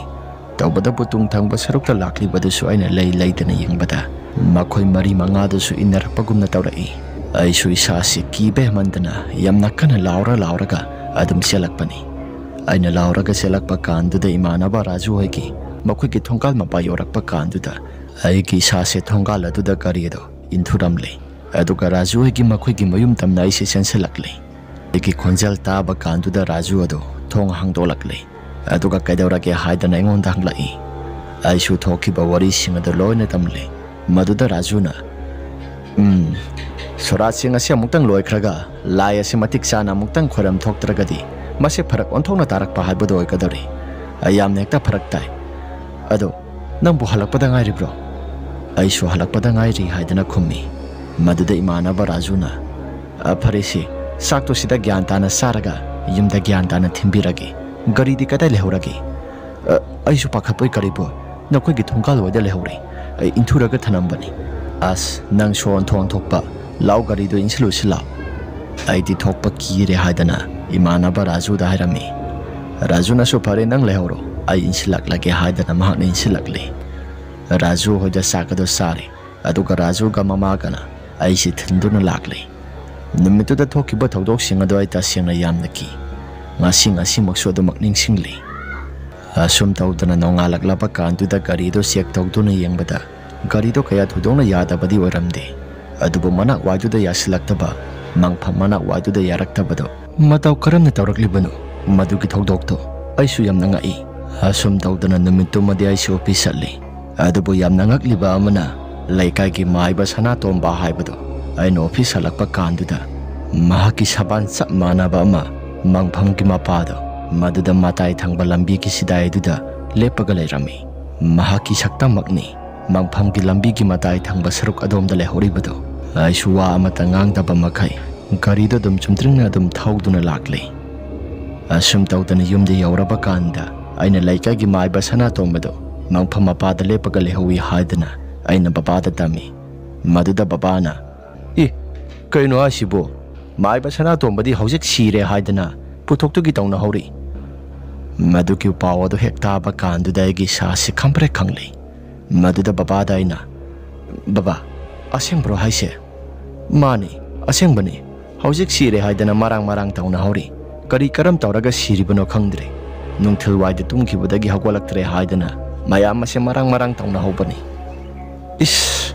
ꯇꯧꯕꯇꯕꯨ ꯇꯨꯡ ꯊꯪꯕ ꯁꯔꯨꯛꯇ ꯂꯥꯛꯂꯤꯕꯗꯨꯁꯨ ꯑꯩꯅ ꯂꯩ ꯂꯩꯗꯅ ꯌꯦꯡꯕꯗ ꯃꯈꯣꯏ ꯃꯔꯤ ꯃꯉꯥꯗꯨꯁꯨ ꯏꯟꯅꯔꯛꯄꯒꯨꯝꯅ ꯇꯧꯔꯛꯏ꯫ ꯑꯩꯁꯨ ꯏꯁꯥꯁꯤ ꯀꯤꯕ ꯍꯦꯟꯃꯟꯗꯅ ꯌꯥꯝꯅ ꯀꯟꯅ ꯂꯥꯎꯔ ꯂꯥꯎꯔꯒ ꯑꯗꯨꯝ ꯆꯦꯜꯂꯛꯄꯅꯤ꯫ ꯑꯩꯅ ꯂꯥꯎꯔꯒ ꯆꯦꯜꯂꯛꯄ ꯀꯥꯟꯗꯨꯗ ꯏꯃꯥꯟꯅꯕ ꯔꯥꯖꯨ ꯍꯣꯏꯒꯤ ꯃꯈꯣꯏꯒꯤ ꯊꯣꯡꯒꯥꯜ ꯃꯄꯥ ꯌꯧꯔꯛꯄ ꯀꯥꯟꯗꯨꯗ ꯑꯩꯒꯤ ꯏꯁꯥꯁꯦ ꯊꯣꯡꯒꯥꯜ ꯑꯗꯨꯗ ꯒꯥꯔꯤ ꯑꯗꯣ ꯏꯟꯊꯨꯔꯝꯂꯦ꯫ ꯑꯗꯨꯒ ꯔꯥꯖꯨ ꯍꯣꯏꯒꯤ ꯃꯈꯣꯏꯒꯤ ꯃꯌꯨꯝ ꯇꯝꯅ ꯑꯩꯁꯦ ꯆꯦꯟꯁꯤꯜꯂꯛꯂꯦ꯫ ꯑꯩꯒꯤ ꯈꯣꯟꯖꯦꯜ ꯇꯥꯕ ꯀꯥꯟꯗꯨꯗ ꯔꯥꯖꯨ ꯑꯗꯣ ꯊꯣꯡ ꯍꯥꯡꯗꯣꯛꯂꯛꯂꯦ꯫ ꯑꯗꯨꯒ "ꯀꯩꯗꯧꯔꯒꯦ?" ꯍꯥꯏꯗꯅ ꯑꯩꯉꯣꯟꯗ ꯍꯪꯂꯛꯏ꯫ ꯑꯩꯁꯨ ꯊꯣꯛꯈꯤꯕ ꯋꯥꯔꯤꯁꯤꯡ ꯑꯗꯨ ꯂꯣꯏꯅ ꯇꯝꯂꯦ꯫ ꯃꯗꯨꯗ ꯔꯥꯖꯨꯅ, "ꯎꯝ, ꯁꯣꯔꯥꯠꯁꯤꯡ ꯑꯁꯤ ꯑꯃꯨꯛꯇꯪ ꯂꯣꯏꯈ꯭ꯔꯒ ꯂꯥꯏ ꯑꯁꯤ ꯃꯇꯤꯛ ꯆꯥꯅ ꯑꯃꯨꯛꯇꯪ ꯈꯣꯏꯔꯝ ꯊꯣꯛꯇ꯭ꯔꯒꯗꯤ ꯃꯁꯤ ꯐꯔꯛ ꯑꯣꯟꯊꯣꯛꯅ ꯇꯥꯔꯛꯄ ꯍꯥꯏꯕꯗꯨ ꯑꯣꯏꯒꯗꯧꯔꯤ꯫ ꯑꯩ ꯌꯥꯝꯅ ꯍꯦꯛꯇ ꯐꯔꯛ ꯇꯥꯏ꯫ ꯑꯗꯣ ꯅꯪꯕꯨ ꯍꯜꯂꯛꯄꯗ ꯉꯥꯏꯔꯤꯕ꯭ꯔꯣ?" "ꯑꯩꯁꯨ ꯍꯜꯂꯛꯄꯗ ꯉꯥꯏꯔꯤ" ꯍꯥꯏꯗꯅ ꯈꯨꯝꯃꯤ꯫ ꯃꯗꯨꯗ ꯏꯃꯥꯟꯅꯕ ꯔꯥꯖꯨꯅ, "ꯑ, ꯐꯔꯦꯁꯦ, ꯆꯥꯛꯇꯣ ꯁꯤꯗ ꯒ꯭ꯌꯥꯟ ꯇꯥꯅ ꯆꯥꯔꯒ ꯌꯨꯝꯗ ꯒ꯭ꯌꯥꯟ ꯇꯥꯅ ꯊꯤꯟꯕꯤꯔꯒꯦ꯫ ꯒꯥꯔꯤꯗꯤ ꯀꯗꯥꯏ ꯂꯩꯍꯧꯔꯒꯦ?" "ꯑ, ꯑꯩꯁꯨ ꯄꯥꯈꯠꯄꯣꯏ ꯀꯔꯤꯕꯣꯏ ꯅꯈꯣꯏꯒꯤ ꯊꯣꯡꯒꯥꯜ ꯋꯥꯏꯗ ꯂꯩꯍꯧꯔꯦ꯫ ꯑꯩ ꯏꯟꯊꯨꯔꯒ ꯊꯅꯝꯕꯅꯤ꯫" "ꯑꯁ, ꯅꯪꯁꯨ ꯑꯣꯟꯊꯣꯛ ꯑꯣꯟꯊꯣꯛꯄ꯫ ꯂꯥꯎ, ꯒꯥꯔꯤꯗꯣ ꯏꯟꯁꯤꯜꯂꯨꯁꯤ ꯂꯥꯎ꯫" ꯑꯩꯗꯤ ꯊꯣꯛꯄ ꯀꯤꯔꯦ ꯍꯥꯏꯗꯅ ꯏꯃꯥꯟꯅꯕ ꯔꯥꯖꯨꯗ ꯍꯥꯏꯔꯝꯃꯤ꯫ "ꯔꯥꯖꯨꯅꯁꯨ 'ꯐꯔꯦ, ꯅꯪ ꯂꯩꯍꯧꯔꯣ, ꯑꯩ ꯏꯟꯁꯤꯜꯂꯛꯂꯒꯦ' ꯍꯥꯏꯗꯅ ꯃꯍꯥꯛꯅ ꯏꯟꯁꯤꯜꯂꯛꯂꯤ꯫ ꯔꯥꯖꯨ ꯍꯣꯏꯗ ꯆꯥꯛ ꯑꯗꯨ ꯆꯥꯔꯦ, ꯑꯗꯨꯒ ꯔꯥꯖꯨꯒ ꯃꯃꯥꯒꯅ ꯑꯩꯁꯤ ꯊꯤꯟꯗꯨꯅ ꯂꯥꯛꯂꯤ꯫ ꯅꯨꯃꯤꯠꯇꯨꯗ ꯊꯣꯛꯈꯤꯕ ꯊꯧꯗꯣꯛꯁꯤꯡ ꯑꯗꯨ ꯑꯩ ꯇꯁꯦꯡꯅ ꯌꯥꯝꯅ ꯀꯤ꯫ ꯉꯁꯤ, ꯉꯁꯤꯃꯛꯁꯨ ꯑꯗꯨꯃꯛ ꯅꯤꯡꯁꯤꯡꯂꯤ꯫ ꯑꯁꯨꯝ ꯇꯧꯗꯅ ꯅꯣꯡꯉꯥꯜꯂꯛꯂꯕ ꯀꯥꯟꯗꯨꯗ ꯒꯥꯔꯤꯗꯨ ꯆꯦꯛ ꯇꯧꯗꯨꯅ ꯌꯦꯡꯕꯗ, ꯒꯥꯔꯤꯗꯣ ꯀꯌꯥ ꯊꯣꯏꯗꯣꯛꯅ ꯌꯥꯗꯕꯗꯤ ꯑꯣꯏꯔꯝꯗꯦ, ꯑꯗꯨꯕꯨ ꯃꯅꯥꯛ ꯋꯥꯏꯗꯨꯗ ꯌꯥꯁꯤꯜꯂꯛꯇꯕ, ꯃꯪꯐꯝ ꯃꯅꯥꯛ ꯋꯥꯏꯗꯨꯗ ꯌꯥꯔꯛꯇꯕꯗꯣ ꯃꯇꯧ ꯀꯔꯝꯅ ꯇꯧꯔꯛꯂꯤꯕꯅꯣ? ꯃꯗꯨꯒꯤ ꯊꯧꯗꯣꯛꯇꯣ ꯑꯩꯁꯨ ꯌꯥꯝꯅ ꯉꯛꯏ꯫ ꯑꯁꯨꯝ ꯇꯧꯗꯅ ꯅꯨꯃꯤꯠꯇꯨꯃꯗꯤ ꯑꯩꯁꯨ ꯑꯣꯐꯤꯁ ꯆꯠꯂꯤ꯫ ꯑꯗꯨꯕꯨ ꯌꯥꯝꯅ ꯉꯛꯂꯤꯕ ꯑꯃꯅ, ꯂꯩꯀꯥꯏꯒꯤ ꯃꯥꯏꯕ ꯁꯅꯥꯇꯣꯝꯕ ꯍꯥꯏꯕꯗꯣ ꯑꯩꯅ ꯑꯣꯐꯤꯁ ꯍꯜꯂꯛꯄ ꯀꯥꯟꯗꯨꯗ ꯃꯍꯥꯛꯀꯤ ꯁꯕꯥꯟ ꯆꯞ ꯃꯥꯟꯅꯕ ꯑꯃ ꯃꯪꯐꯝꯒꯤ ꯃꯄꯥꯗꯣ, ꯃꯗꯨꯗ ꯃꯇꯥꯏ ꯊꯪꯕ ꯂꯝꯕꯤꯒꯤ ꯁꯤꯗꯥꯏ ꯑꯗꯨꯗ ꯂꯦꯞꯄꯒ ꯂꯩꯔꯝꯃꯤ꯫ ꯃꯍꯥꯛꯀꯤ ꯁꯛꯇꯝꯃꯛꯅꯤ ꯃꯪꯐꯝꯒꯤ ꯂꯝꯕꯤꯒꯤ ꯃꯇꯥꯏ ꯊꯪꯕ ꯁꯔꯨꯛ ꯑꯗꯣꯝꯗ ꯂꯩꯍꯧꯔꯤꯕꯗꯣ꯫ ꯑꯩꯁꯨ ꯋꯥ ꯑꯃꯠꯇ ꯉꯥꯡꯗꯕ ꯃꯈꯩ ꯒꯥꯔꯤꯗꯣ ꯑꯗꯨꯝ ꯆꯨꯝꯗ꯭ꯔꯤꯡꯅ ꯑꯗꯨꯝ ꯊꯧꯗꯨꯅ ꯂꯥꯛꯂꯤ꯫ ꯑꯁꯨꯝ ꯇꯧꯗꯅ ꯌꯨꯝꯗ ꯌꯧꯔꯕ ꯀꯥꯟꯗ ꯑꯩꯅ ꯂꯩꯀꯥꯏꯒꯤ ꯃꯥꯏꯕ ꯁꯅꯥꯇꯣꯝꯕꯗꯣ ꯃꯪꯐꯝ ꯃꯄꯥꯗ ꯂꯦꯞꯄꯒ ꯂꯩꯍꯧꯏ ꯍꯥꯏꯗꯅ ꯑꯩꯅ ꯕꯕꯥꯗ ꯇꯝꯃꯤ꯫ ꯃꯗꯨꯗ ꯕꯕꯥꯅ, "ꯏ, ꯀꯩꯅꯣ ꯍꯥꯏꯁꯤꯕꯣ? ꯃꯥꯏꯕ ꯁꯅꯥꯇꯣꯝꯕꯗꯤ ꯍꯧꯖꯤꯛ ꯁꯤꯔꯦ ꯍꯥꯏꯗꯅ ꯄꯨꯊꯣꯛꯇꯨꯒꯤ ꯇꯧꯅꯍꯧꯔꯤ"꯫ ꯃꯗꯨꯒꯤ ꯄꯥꯎ ꯑꯗꯨ ꯍꯦꯛ ꯇꯥꯕ ꯀꯥꯟꯗꯨꯗ ꯑꯩꯒꯤ ꯏꯁꯥꯁꯤ ꯈꯪꯄ꯭ꯔꯦꯛ ꯈꯪꯂꯤ꯫ ꯃꯗꯨꯗ ꯕꯕꯥꯗ ꯑꯩꯅ, "ꯕꯕꯥ, ꯑꯁꯦꯡꯕ꯭ꯔꯣ ꯍꯥꯏꯁꯦ?" "ꯃꯥꯅꯤ, ꯑꯁꯦꯡꯕꯅꯤ꯫ ꯍꯧꯖꯤꯛ ꯁꯤꯔꯦ ꯍꯥꯏꯗꯅ ꯃꯔꯥꯡ ꯃꯔꯥꯡ ꯇꯧꯅꯍꯧꯔꯤ꯫ ꯀꯔꯤ ꯀꯔꯝ ꯇꯧꯔꯒ ꯁꯤꯔꯤꯕꯅꯣ ꯈꯪꯗ꯭ꯔꯦ꯫ ꯅꯨꯡꯊꯤꯜꯋꯥꯏꯗ ꯇꯨꯝꯈꯤꯕꯗꯒꯤ ꯍꯧꯒꯠꯂꯛꯇ꯭ꯔꯦ ꯍꯥꯏꯗꯅ ꯃꯌꯥꯝ ꯑꯁꯦ ꯃꯔꯥꯡ ꯃꯔꯥꯡ ꯇꯧꯅꯍꯧꯕꯅꯤ"꯫ ꯏꯁ!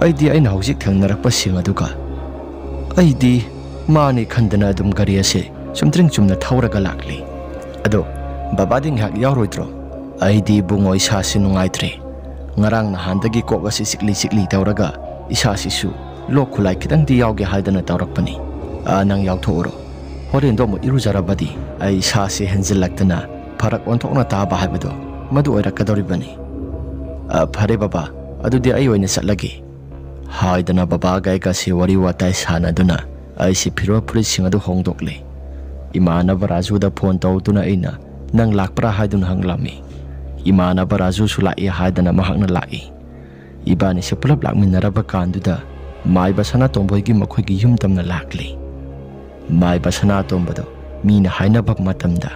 ꯑꯩꯗꯤ ꯑꯩꯅ ꯍꯧꯖꯤꯛ ꯊꯦꯡꯅꯔꯛꯄꯁꯤꯡ ꯑꯗꯨꯒ ꯑꯩꯗꯤ ꯃꯥꯅꯤ ꯈꯟꯗꯅ ꯑꯗꯨꯝ ꯒꯥꯔꯤ ꯑꯁꯦ ꯆꯨꯝꯗ꯭ꯔꯤꯡ ꯆꯨꯝꯅ ꯊꯧꯔꯒ ꯂꯥꯛꯂꯤ꯫ "ꯑꯗꯣ ꯕꯕꯥꯗꯤ ꯉꯥꯏꯍꯥꯛ ꯌꯥꯎꯔꯣꯏꯗ꯭ꯔꯣ?" "ꯑꯩꯗꯤ ꯏꯕꯨꯡꯉꯣ ꯏꯁꯥꯁꯤ ꯅꯨꯡꯉꯥꯏꯇ꯭ꯔꯦ꯫ ꯉꯔꯥꯡ ꯅꯍꯥꯟꯗꯒꯤ ꯀꯣꯛ ꯑꯁꯤ ꯆꯤꯛꯂꯤ ꯆꯤꯛꯂꯤ ꯇꯧꯔꯒ ꯏꯁꯥꯁꯤꯁꯨ ꯂꯣꯛ ꯈꯨꯂꯥꯏ ꯈꯤꯇꯪꯗꯤ ꯌꯥꯎꯒꯦ ꯍꯥꯏꯗꯅ ꯇꯧꯔꯛꯄꯅꯤ꯫ ꯑꯥ, ꯅꯪ ꯌꯥꯎꯊꯣꯛꯎꯔꯣ꯫ ꯍꯣꯔꯦꯟꯗꯣ ꯑꯃꯨꯛ ꯏꯔꯨꯖꯔꯕꯗꯤ ꯑꯩ ꯏꯁꯥꯁꯤ ꯍꯦꯟꯖꯤꯜꯂꯛꯇꯅ ꯐꯔꯛ ꯑꯣꯟꯊꯣꯛꯅ ꯇꯥꯕ ꯍꯥꯏꯕꯗꯣ ꯃꯗꯨ ꯑꯣꯏꯔꯛꯀꯗꯧꯔꯤꯕꯅꯤ꯫ ꯑꯥ, ꯐꯔꯦ ꯕꯕꯥ, ꯑꯗꯨꯗꯤ ꯑꯩ ꯑꯣꯏꯅ ꯆꯠꯂꯒꯦ" ꯍꯥꯏꯗꯅ ꯕꯕꯥꯒ ꯑꯩꯒꯁꯤ ꯋꯥꯔꯤ ꯋꯥꯇꯥꯏ ꯁꯥꯟꯅꯗꯨꯅ ꯑꯩꯁꯤ ꯐꯤꯔꯣꯜ ꯐꯨꯔꯤꯠꯁꯤꯡ ꯑꯗꯨ ꯍꯣꯡꯗꯣꯛꯂꯦ꯫ ꯏꯃꯥꯟꯅꯕ ꯔꯥꯖꯨꯗ ꯐꯣꯟ ꯇꯧꯗꯨꯅ ꯑꯩꯅ, "ꯅꯪ ꯂꯥꯛꯄ꯭ꯔꯥ?" ꯍꯥꯏꯗꯨꯅ ꯍꯪꯂꯝꯃꯤ꯫ ꯏꯃꯥꯟꯅꯕ ꯔꯥꯖꯨꯁꯨ ꯂꯥꯛꯏ ꯍꯥꯏꯗꯅ ꯃꯍꯥꯛꯅ ꯂꯥꯛꯏ꯫ ꯏꯕꯥꯅꯤꯁꯦ ꯄꯨꯂꯞ ꯂꯥꯛꯃꯤꯟꯅꯔꯕ ꯀꯥꯟꯗꯨꯗ ꯃꯥꯏꯕ ꯁꯅꯥꯇꯣꯝꯕ ꯍꯣꯏꯒꯤ ꯃꯈꯣꯏꯒꯤ ꯌꯨꯝ ꯇꯝꯅ ꯂꯥꯛꯂꯤ꯫ ꯃꯥꯏꯕ ꯁꯅꯥꯇꯣꯝꯕꯗꯣ ꯃꯤꯅ ꯍꯥꯏꯅꯕ ꯃꯇꯝꯗ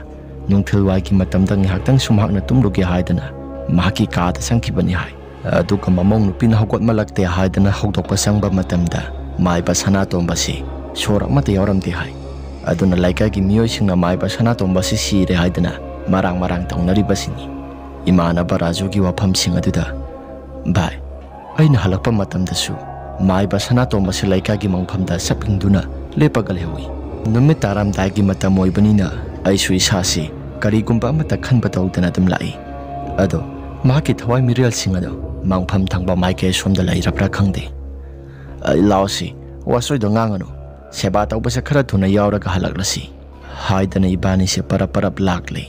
ꯅꯨꯡꯊꯤꯜꯋꯥꯏꯒꯤ ꯃꯇꯝꯗ ꯉꯥꯏꯍꯥꯛꯇꯪ ꯁꯨꯝꯍꯥꯛꯅ ꯇꯨꯝꯂꯨꯒꯦ ꯍꯥꯏꯗꯅ ꯃꯍꯥꯛꯀꯤ ꯀꯥꯗ ꯆꯪꯈꯤꯕꯅꯤ ꯍꯥꯏ꯫ ꯑꯗꯨꯒ ꯃꯃꯧ ꯅꯨꯄꯤꯅ ꯍꯧꯒꯠꯃꯜꯂꯛꯇꯦ ꯍꯥꯏꯗꯅ ꯍꯧꯗꯣꯛꯄ ꯆꯪꯕ ꯃꯇꯝꯗ ꯃꯥꯏꯕ ꯁꯅꯥꯇꯣꯝꯕꯁꯤ ꯁꯣꯔ ꯑꯃꯠꯇ ꯌꯥꯎꯔꯝꯗꯦ ꯍꯥꯏ꯫ ꯑꯗꯨꯅ ꯂꯩꯀꯥꯏꯒꯤ ꯃꯤꯑꯣꯏꯁꯤꯡꯅ ꯃꯥꯏꯕ ꯁꯅꯥꯇꯣꯝꯕꯁꯤ ꯁꯤꯔꯦ ꯍꯥꯏꯗꯅ ꯃꯔꯥꯡ ꯃꯔꯥꯡ ꯇꯧꯅꯔꯤꯕꯁꯤꯅꯤ꯫ ꯏꯃꯥꯟꯅꯕ ꯔꯥꯖꯨꯒꯤ ꯋꯥꯐꯝꯁꯤꯡ ꯑꯗꯨꯗ, "ꯚꯥꯏ, ꯑꯩꯅ ꯍꯜꯂꯛꯄ ꯃꯇꯝꯗꯁꯨ ꯃꯥꯏꯕ ꯁꯅꯥꯇꯣꯝꯕꯁꯤ ꯂꯩꯀꯥꯏꯒꯤ ꯃꯪꯐꯝꯗ ꯆꯞ ꯌꯨꯡꯗꯨꯅ ꯂꯦꯞꯄꯒ ꯂꯩꯍꯧꯏ꯫ ꯅꯨꯃꯤꯠ ꯇꯥꯔꯝꯗꯥꯏꯒꯤ ꯃꯇꯝ ꯑꯣꯏꯕꯅꯤꯅ ꯑꯩꯁꯨ ꯏꯁꯥꯁꯤ ꯀꯔꯤꯒꯨꯝꯕ ꯑꯃꯠꯇ ꯈꯟꯕ ꯇꯧꯗꯅ ꯑꯗꯨꯝ ꯂꯥꯛꯏ꯫ ꯑꯗꯣ ꯃꯍꯥꯛꯀꯤ ꯊꯋꯥꯏ ꯃꯤꯔꯦꯜꯁꯤꯡ ꯑꯗꯣ ꯃꯪꯐꯝ ꯊꯪꯕ ꯃꯥꯏꯀꯩ ꯁꯣꯝꯗ ꯂꯩꯔꯕ꯭ꯔꯥ ꯈꯪꯗꯦ꯫ ꯑꯩ ꯂꯥꯎꯁꯤ, ꯋꯥꯆꯣꯏꯗꯣ ꯉꯥꯡꯉꯅꯨ꯫ ꯁꯦꯕꯥ ꯇꯧꯕꯁꯦ ꯈꯔ ꯊꯨꯅ ꯌꯥꯎꯔꯒ ꯍꯜꯂꯛꯂꯁꯤ," ꯍꯥꯏꯗꯅ ꯏꯕꯥꯅꯤꯁꯦ ꯄꯔꯞ ꯄꯔꯞ ꯂꯥꯛꯂꯦ꯫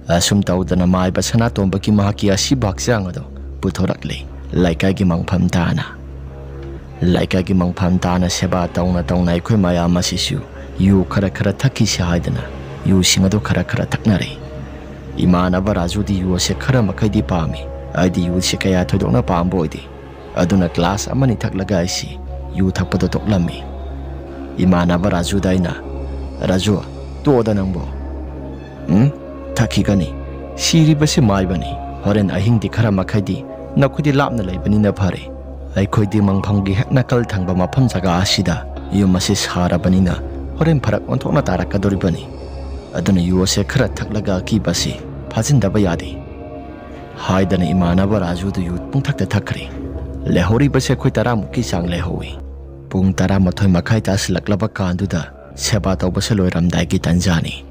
ꯑꯁꯨꯝ ꯇꯧꯗꯅ ꯃꯥꯏꯕ ꯁꯅꯥꯇꯣꯝꯕꯒꯤ ꯃꯍꯥꯛꯀꯤ ꯑꯁꯤꯕ ꯍꯛꯆꯥꯡ ꯑꯗꯣ ꯄꯨꯊꯣꯔꯛꯂꯦ꯫ ꯂꯩꯀꯥꯏꯒꯤ ꯃꯪꯐꯝ ꯇꯥꯅ, ꯂꯩꯀꯥꯏꯒꯤ ꯃꯪꯐꯝ ꯇꯥꯅ ꯁꯦꯕꯥ ꯇꯧꯅ ꯇꯧꯅ ꯑꯩꯈꯣꯏ ꯃꯌꯥꯝ ꯑꯁꯤꯁꯨ ꯌꯨ ꯈꯔ ꯈꯔ ꯊꯛꯈꯤꯁꯤ ꯍꯥꯏꯗꯅ ꯌꯨꯁꯤꯡ ꯑꯗꯨ ꯈꯔ ꯈꯔ ꯊꯛꯅꯔꯦ꯫ ꯏꯃꯥꯟꯅꯕ ꯔꯥꯖꯨꯗꯤ ꯌꯨ ꯑꯁꯦ ꯈꯔ ꯃꯈꯩꯗꯤ ꯄꯥꯝꯃꯤ꯫ ꯑꯩꯗꯤ ꯌꯨꯁꯦ ꯀꯌꯥ ꯊꯣꯏꯗꯣꯛꯅ ꯄꯥꯝꯕ ꯑꯣꯏꯗꯦ꯫ ꯑꯗꯨꯅ ꯒ꯭ꯂꯥꯁ ꯑꯃꯅꯤ ꯊꯛꯂꯒ ꯑꯩꯁꯤ ꯌꯨ ꯊꯛꯄꯗꯣ ꯇꯣꯛꯂꯝꯃꯤ꯫ ꯏꯃꯥꯟꯅꯕ ꯔꯥꯖꯨꯗ ꯑꯩꯅ, "ꯔꯥꯖꯨ, ꯇꯣꯛꯑꯣꯗ ꯅꯪꯕꯣ꯫ ꯎꯝ? ꯊꯛꯈꯤꯒꯅꯤ꯫ ꯁꯤꯔꯤꯕꯁꯤ ꯃꯥꯏꯕꯅꯤ꯫ ꯍꯣꯔꯦꯟ ꯑꯍꯤꯡꯗꯤ ꯈꯔ ꯃꯈꯩꯗꯤ ꯅꯈꯣꯏꯗꯤ ꯂꯥꯞꯅ ꯂꯩꯕꯅꯤꯅ ꯐꯔꯦ꯫ ꯑꯩꯈꯣꯏꯗꯤ ꯃꯪꯐꯝꯒꯤ ꯍꯦꯛ ꯅꯥꯀꯜ ꯊꯪꯕ ꯃꯐꯝ ꯖꯒꯥ ꯑꯁꯤꯗ ꯌꯨꯝ ꯑꯁꯤ ꯁꯥꯔꯕꯅꯤꯅ ꯍꯣꯔꯦꯟ ꯐꯔꯛ ꯑꯣꯟꯊꯣꯛꯅ ꯇꯥꯔꯛꯀꯗꯧꯔꯤꯕꯅꯤ꯫ ꯑꯗꯨꯅ ꯌꯨ ꯑꯁꯦ ꯈꯔ ꯊꯛꯂꯒ ꯑꯀꯤꯕꯁꯤ ꯐꯥꯖꯤꯟꯗꯕ ꯌꯥꯗꯦ," ꯍꯥꯏꯗꯅ ꯏꯃꯥꯟꯅꯕ ꯔꯥꯖꯨꯗꯨ ꯌꯨ ꯄꯨꯡꯊꯛꯇ ꯊꯛꯈ꯭ꯔꯦ꯫ ꯂꯩꯍꯧꯔꯤꯕꯁꯦ ꯑꯩꯈꯣꯏ ꯇꯔꯥꯃꯨꯛꯀꯤ ꯆꯥꯡ ꯂꯩꯍꯧꯏ꯫ ꯄꯨꯡ ꯇꯔꯥꯃꯥꯊꯣꯏ ꯃꯈꯥꯏ ꯇꯥꯁꯤꯜꯂꯛꯂꯕ ꯀꯥꯟꯗꯨꯗ ꯁꯦꯕꯥ ꯇꯧꯕꯁꯦ ꯂꯣꯏꯔꯝꯗꯥꯏꯒꯤ ꯇꯥꯟꯖꯥꯅꯤ꯫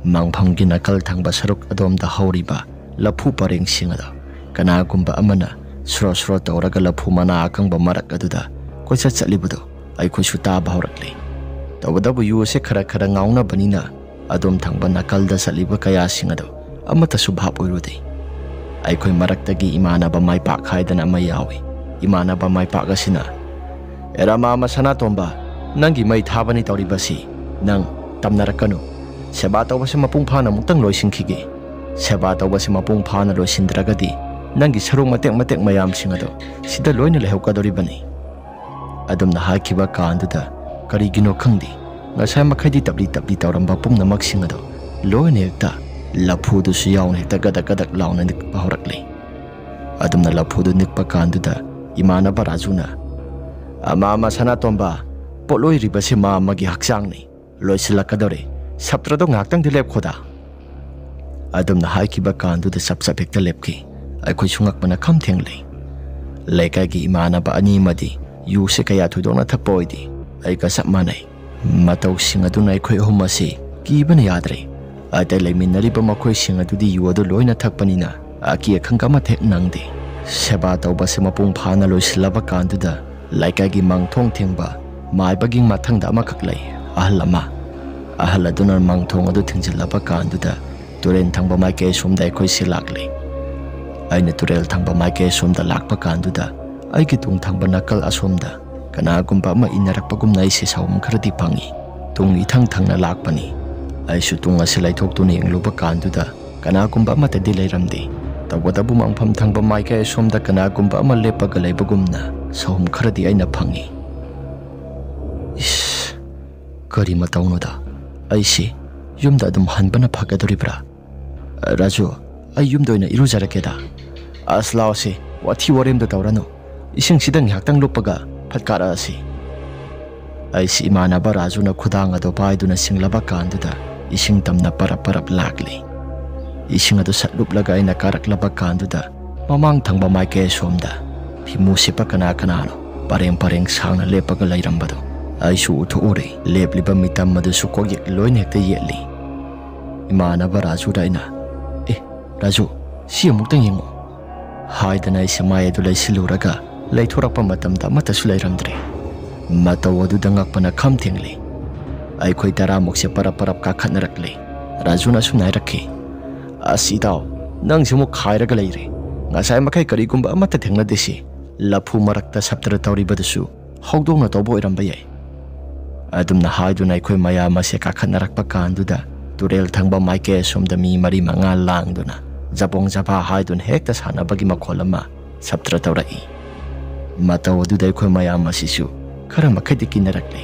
ꯃꯪꯐꯝꯒꯤ ꯅꯥꯀꯜ ꯊꯪꯕ ꯁꯔꯨꯛ ꯑꯗꯣꯝꯗ ꯍꯧꯔꯤꯕ ꯂꯐꯨ ꯄꯔꯦꯡꯁꯤꯡ ꯑꯗꯣ ꯀꯅꯥꯒꯨꯝꯕ ꯑꯃꯅ ꯁ꯭ꯔꯣ ꯁ꯭ꯔꯣ ꯇꯧꯔꯒ ꯂꯐꯨ ꯃꯅꯥ ꯑꯀꯪꯕ ꯃꯔꯛ ꯑꯗꯨꯗ ꯀꯣꯏꯆꯠ ꯆꯠꯂꯤꯕꯗꯨ ꯑꯩꯈꯣꯏꯁꯨ ꯇꯥꯕ ꯍꯧꯔꯛꯂꯦ꯫ ꯇꯧꯕꯇꯕꯨ ꯌꯨ ꯑꯁꯦ ꯈꯔ ꯈꯔ ꯉꯥꯎꯅꯕꯅꯤꯅ ꯑꯗꯣꯝ ꯊꯪꯕ ꯅꯥꯀꯜꯗ ꯆꯠꯂꯤꯕ ꯀꯌꯥꯁꯤꯡ ꯑꯗꯨ ꯑꯃꯠꯇꯁꯨ ꯚꯥꯞ ꯑꯣꯏꯔꯨꯗꯦ꯫ ꯑꯩꯈꯣꯏ ꯃꯔꯛꯇꯒꯤ ꯏꯃꯥꯟꯅꯕ ꯃꯥꯏꯄꯥꯛ ꯍꯥꯏꯗꯅ ꯑꯃ ꯌꯥꯎꯏ꯫ ꯏꯃꯥꯟꯅꯕ ꯃꯥꯏꯄꯥꯛ ꯑꯁꯤꯅ, "ꯑꯦ ꯔꯃꯥ ꯑꯃ ꯁꯅꯥꯇꯣꯝꯕ, ꯅꯪꯒꯤ ꯃꯩ ꯊꯥꯕꯅꯤ ꯇꯧꯔꯤꯕꯁꯤ꯫ ꯅꯪ ꯇꯝꯅꯔꯛꯀꯅꯨ꯫ ꯁꯦꯕꯥ ꯇꯧꯕꯁꯤ ꯃꯄꯨꯡ ꯐꯥꯅ ꯑꯃꯨꯛꯇꯪ ꯂꯣꯏꯁꯤꯟꯈꯤꯒꯦ꯫ ꯁꯦꯕꯥ ꯇꯧꯕꯁꯤ ꯃꯄꯨꯡ ꯐꯥꯅ ꯂꯣꯏꯁꯤꯟꯗ꯭ꯔꯒꯗꯤ ꯅꯪꯒꯤ ꯁꯔꯨ ꯃꯇꯦꯛ ꯃꯇꯦꯛ ꯃꯌꯥꯝꯁꯤꯡ ꯑꯗꯨ ꯁꯤꯗ ꯂꯣꯏꯅ ꯂꯩꯍꯧꯒꯗꯧꯔꯤꯕꯅꯤ꯫" ꯑꯗꯨꯝꯅ ꯍꯥꯏꯈꯤꯕ ꯀꯥꯟꯗꯨꯗ ꯀꯔꯤꯒꯤꯅꯣ ꯈꯪꯗꯦ, ꯉꯁꯥꯏ ꯃꯈꯩꯗꯤ ꯇꯞꯂꯤ ꯇꯞꯂꯤ ꯇꯧꯔꯝꯕ ꯄꯨꯝꯅꯃꯛꯁꯤꯡ ꯑꯗꯨ ꯂꯣꯏꯅ ꯍꯦꯛꯇ ꯂꯐꯨꯗꯨꯁꯨ ꯌꯥꯎꯅ ꯍꯦꯛꯇ ꯒꯗꯛ ꯒꯗꯛ ꯂꯥꯎꯅ ꯅꯤꯛꯄ ꯍꯧꯔꯛꯂꯤ꯫ ꯑꯗꯨꯝꯅ ꯂꯐꯨꯗꯨ ꯅꯤꯛꯄ ꯀꯥꯟꯗꯨꯗ ꯏꯃꯥꯟꯅꯕ ꯔꯥꯖꯨꯅ, "ꯑꯃ ꯑꯃ ꯁꯅꯥꯇꯣꯝꯕ, ꯄꯣꯠꯂꯣꯏꯔꯤꯕꯁꯤ ꯃꯥ ꯑꯃꯒꯤ ꯍꯛꯆꯥꯡꯅꯤ, ꯂꯣꯏꯁꯤꯜꯂꯛꯀꯗꯧꯔꯦ, ꯁꯞꯇ꯭ꯔꯗꯣ ꯉꯥꯏꯍꯥꯛꯇꯪꯗꯤ ꯂꯦꯞꯈꯣꯗ"꯫ ꯑꯗꯨꯝꯅ ꯍꯥꯏꯈꯤꯕ ꯀꯥꯟꯗꯨꯗ ꯆꯞ ꯆꯞ ꯍꯦꯛꯇ ꯂꯦꯞꯈꯤ꯫ ꯑꯩꯈꯣꯏꯁꯨ ꯉꯛꯄꯅ ꯈꯝ ꯊꯦꯡꯂꯦ꯫ ꯂꯩꯀꯥꯏꯒꯤ ꯏꯃꯥꯟꯅꯕ ꯑꯅꯤ ꯑꯃꯗꯤ ꯌꯨꯁꯦ ꯀꯌꯥ ꯊꯣꯏꯗꯣꯛꯅ ꯊꯛꯄ ꯑꯣꯏꯗꯦ, ꯑꯩꯒ ꯆꯞ ꯃꯥꯟꯅꯩ꯫ ꯃꯇꯧꯁꯤꯡ ꯑꯗꯨꯅ ꯑꯩꯈꯣꯏ ꯑꯍꯨꯝ ꯑꯁꯤ ꯀꯤꯕꯅ ꯌꯥꯗ꯭ꯔꯦ꯫ ꯑꯗ ꯂꯩꯃꯤꯟꯅꯔꯤꯕ ꯃꯈꯣꯏꯁꯤꯡ ꯑꯗꯨꯗꯤ ꯌꯨ ꯑꯗꯨ ꯂꯣꯏꯅ ꯊꯛꯄꯅꯤꯅ ꯑꯀꯤ ꯑꯈꯪ ꯑꯃꯠꯇ ꯍꯦꯛ ꯅꯪꯗꯦ꯫ ꯁꯦꯕꯥ ꯇꯧꯕꯁꯦ ꯃꯄꯨꯡ ꯐꯥꯅ ꯂꯣꯏꯁꯤꯜꯂꯕ ꯀꯥꯟꯗꯨꯗ ꯂꯩꯀꯥꯏꯒꯤ ꯃꯥꯡꯊꯣꯡ ꯊꯤꯡꯕ ꯃꯥꯏꯕꯒꯤ ꯃꯊꯪꯗ ꯑꯃꯈꯛ ꯂꯩ, ꯑꯍꯜ ꯑꯃ꯫ ꯑꯍꯜ ꯑꯗꯨꯅ ꯃꯥꯡꯊꯣꯡ ꯑꯗꯨ ꯊꯤꯡꯖꯤꯜꯂꯕ ꯀꯥꯟꯗꯨꯗ ꯇꯨꯔꯦꯜ ꯊꯪꯕ ꯃꯥꯏꯀꯩ ꯑꯁꯣꯝꯗ ꯑꯩꯈꯣꯏꯁꯤ ꯂꯥꯛꯂꯦ꯫ ꯑꯩꯅ ꯇꯨꯔꯦꯜ ꯊꯪꯕ ꯃꯥꯏꯀꯩ ꯑꯁꯣꯝꯗ ꯂꯥꯛꯄ ꯀꯥꯟꯗꯨꯗ ꯑꯩꯒꯤ ꯇꯨꯡ ꯊꯪꯕ ꯅꯥꯀꯜ ꯑꯁꯣꯝꯗ ꯀꯅꯥꯒꯨꯝꯕ ꯑꯃ ꯏꯟꯅꯔꯛꯄꯒꯨꯝꯅ ꯑꯩꯁꯦ ꯁꯥꯎꯍꯨꯝ ꯈꯔꯗꯤ ꯐꯪꯏ꯫ ꯇꯨꯡ ꯏꯊꯪ ꯊꯪꯅ ꯂꯥꯛꯄꯅꯤ꯫ ꯑꯩꯁꯨ ꯇꯨꯡ ꯑꯁꯤ ꯂꯩꯊꯣꯛꯇꯨꯅ ꯌꯦꯡꯂꯨꯕ ꯀꯥꯟꯗꯨꯗ ꯀꯅꯥꯒꯨꯝꯕ ꯑꯃꯠꯇꯗꯤ ꯂꯩꯔꯝꯗꯦ꯫ ꯇꯧꯕꯇꯕꯨ ꯃꯥꯡꯐꯝ ꯊꯪꯕ ꯃꯥꯏꯀꯩ ꯑꯁꯣꯝꯗ ꯀꯅꯥꯒꯨꯝꯕ ꯑꯃ ꯂꯦꯞꯄꯒ ꯂꯩꯕꯒꯨꯝꯅ ꯁꯥꯎꯍꯨꯝ ꯈꯔꯗꯤ ꯑꯩꯅ ꯐꯪꯏ꯫ ꯏꯁ, ꯀꯔꯤ ꯃꯇꯧꯅꯣꯗ? ꯑꯩꯁꯤ ꯌꯨꯝꯗ ꯑꯗꯨꯝ ꯍꯟꯕꯅ ꯐꯒꯗꯧꯔꯤꯕ꯭ꯔꯥ? "ꯔꯥꯖꯨ, ꯑꯩ ꯌꯨꯝꯗ ꯑꯣꯏꯅ ꯏꯔꯨꯖꯔꯛꯀꯦꯗ꯫" "ꯑꯁ, ꯂꯥꯎꯁꯤ, ꯋꯥꯊꯤ ꯋꯥꯔꯦꯝꯗ ꯇꯧꯔꯅꯨ꯫ ꯏꯁꯤꯡꯁꯤꯗ ꯉꯥꯏꯍꯥꯛꯇꯪ ꯂꯨꯞꯄꯒ ꯐꯠ ꯀꯥꯔꯛꯑꯁꯤ꯫" ꯑꯩꯁꯤ ꯏꯃꯥꯟꯅꯕ ꯔꯥꯖꯨꯅ ꯈꯨꯗꯥꯡ ꯑꯗꯨ ꯄꯥꯏꯗꯨꯅ ꯁꯤꯡꯂꯕ ꯀꯥꯟꯗꯨꯗ ꯏꯁꯤꯡ ꯇꯝꯅ ꯄꯔꯞ ꯄꯔꯞ ꯂꯥꯛꯂꯤ꯫ ꯏꯁꯤꯡ ꯑꯗꯨ ꯁꯠ ꯂꯨꯞꯂꯒ ꯑꯩꯅ ꯀꯥꯔꯛꯂꯕ ꯀꯥꯟꯗꯨꯗ ꯃꯃꯥꯡ ꯊꯪꯕ ꯃꯥꯏꯀꯩ ꯑꯁꯣꯝꯗ ꯐꯤꯃꯨ ꯁꯤꯠꯄ ꯀꯅꯥ ꯀꯅꯥꯅꯣ ꯄꯔꯦꯡ ꯄꯔꯦꯡ ꯁꯥꯡꯅ ꯂꯦꯞꯄꯒ ꯂꯩꯔꯝꯕꯗꯣ ꯑꯩꯁꯨ ꯎꯊꯣꯛꯎꯔꯦ꯫ ꯂꯦꯞꯂꯤꯕ ꯃꯤꯇꯝ ꯑꯗꯨꯁꯨ ꯀꯣꯛꯌꯦꯛ ꯂꯣꯏꯅ ꯍꯦꯛꯇ ꯌꯦꯠꯂꯤ꯫ ꯏꯃꯥꯟꯅꯕ ꯔꯥꯖꯨꯗ ꯑꯩꯅ, "ꯑꯦ, ꯔꯥꯖꯨ, ꯁꯤ ꯑꯃꯨꯛꯇꯪ ꯌꯦꯡꯉꯣ" ꯍꯥꯏꯗꯅ ꯑꯩꯁꯦ ꯃꯥꯏ ꯑꯗꯨ ꯂꯩꯁꯤꯜꯂꯨꯔꯒ ꯂꯩꯊꯣꯔꯛꯄ ꯃꯇꯝꯗ ꯑꯃꯠꯇꯁꯨ ꯂꯩꯔꯝꯗ꯭ꯔꯦ꯫ ꯃꯇꯧ ꯑꯗꯨꯗ ꯉꯛꯄꯅ ꯈꯝ ꯊꯦꯡꯂꯤ꯫ ꯑꯩꯈꯣꯏ ꯇꯔꯥꯃꯨꯛꯁꯦ ꯄꯔꯞ ꯄꯔꯞ ꯀꯥꯈꯠꯅꯔꯛꯂꯦ꯫ ꯔꯥꯖꯨꯅ ꯑꯁꯨꯝꯅ ꯍꯥꯏꯔꯛꯈꯤ, "ꯑꯁ ꯏꯇꯥꯎ, ꯅꯪꯁꯤ ꯑꯃꯨꯛ ꯈꯥꯏꯔꯒ ꯂꯩꯔꯦ꯫ ꯉꯁꯥꯏ ꯃꯈꯩ ꯀꯔꯤꯒꯨꯝꯕ ꯑꯃꯠꯇ ꯊꯦꯡꯅꯗꯦꯁꯤ꯫ ꯂꯐꯨ ꯃꯔꯛꯇ ꯁꯞꯇ꯭ꯔ ꯇꯧꯔꯤꯕꯗꯨꯁꯨ ꯍꯧꯗꯣꯡꯅ ꯇꯧꯕ ꯑꯣꯏꯔꯝꯕ ꯌꯥꯏ꯫" ꯑꯗꯨꯝꯅ ꯍꯥꯏꯗꯨꯅ ꯑꯩꯈꯣꯏ ꯃꯌꯥꯝ ꯑꯁꯦ ꯀꯥꯈꯠꯅꯔꯛꯄ ꯀꯥꯟꯗꯨꯗ ꯇꯨꯔꯦꯜ ꯊꯪꯕ ꯃꯥꯏꯀꯩ ꯑꯁꯣꯝꯗ ꯃꯤ ꯃꯔꯤ ꯃꯉꯥ ꯂꯥꯡꯗꯨꯅ ꯖꯕꯣꯡ ꯖꯕꯥ ꯍꯥꯏꯗꯨꯅ ꯍꯦꯛꯇ ꯁꯥꯟꯅꯕꯒꯤ ꯃꯈꯣꯜ ꯑꯃ ꯁꯞꯇ꯭ꯔ ꯇꯧꯔꯛꯏ꯫ ꯃꯇꯧ ꯑꯗꯨꯗ ꯑꯩꯈꯣꯏ ꯃꯌꯥꯝ ꯑꯁꯤꯁꯨ ꯈꯔ ꯃꯈꯩꯗꯤ ꯀꯤꯅꯔꯛꯂꯦ꯫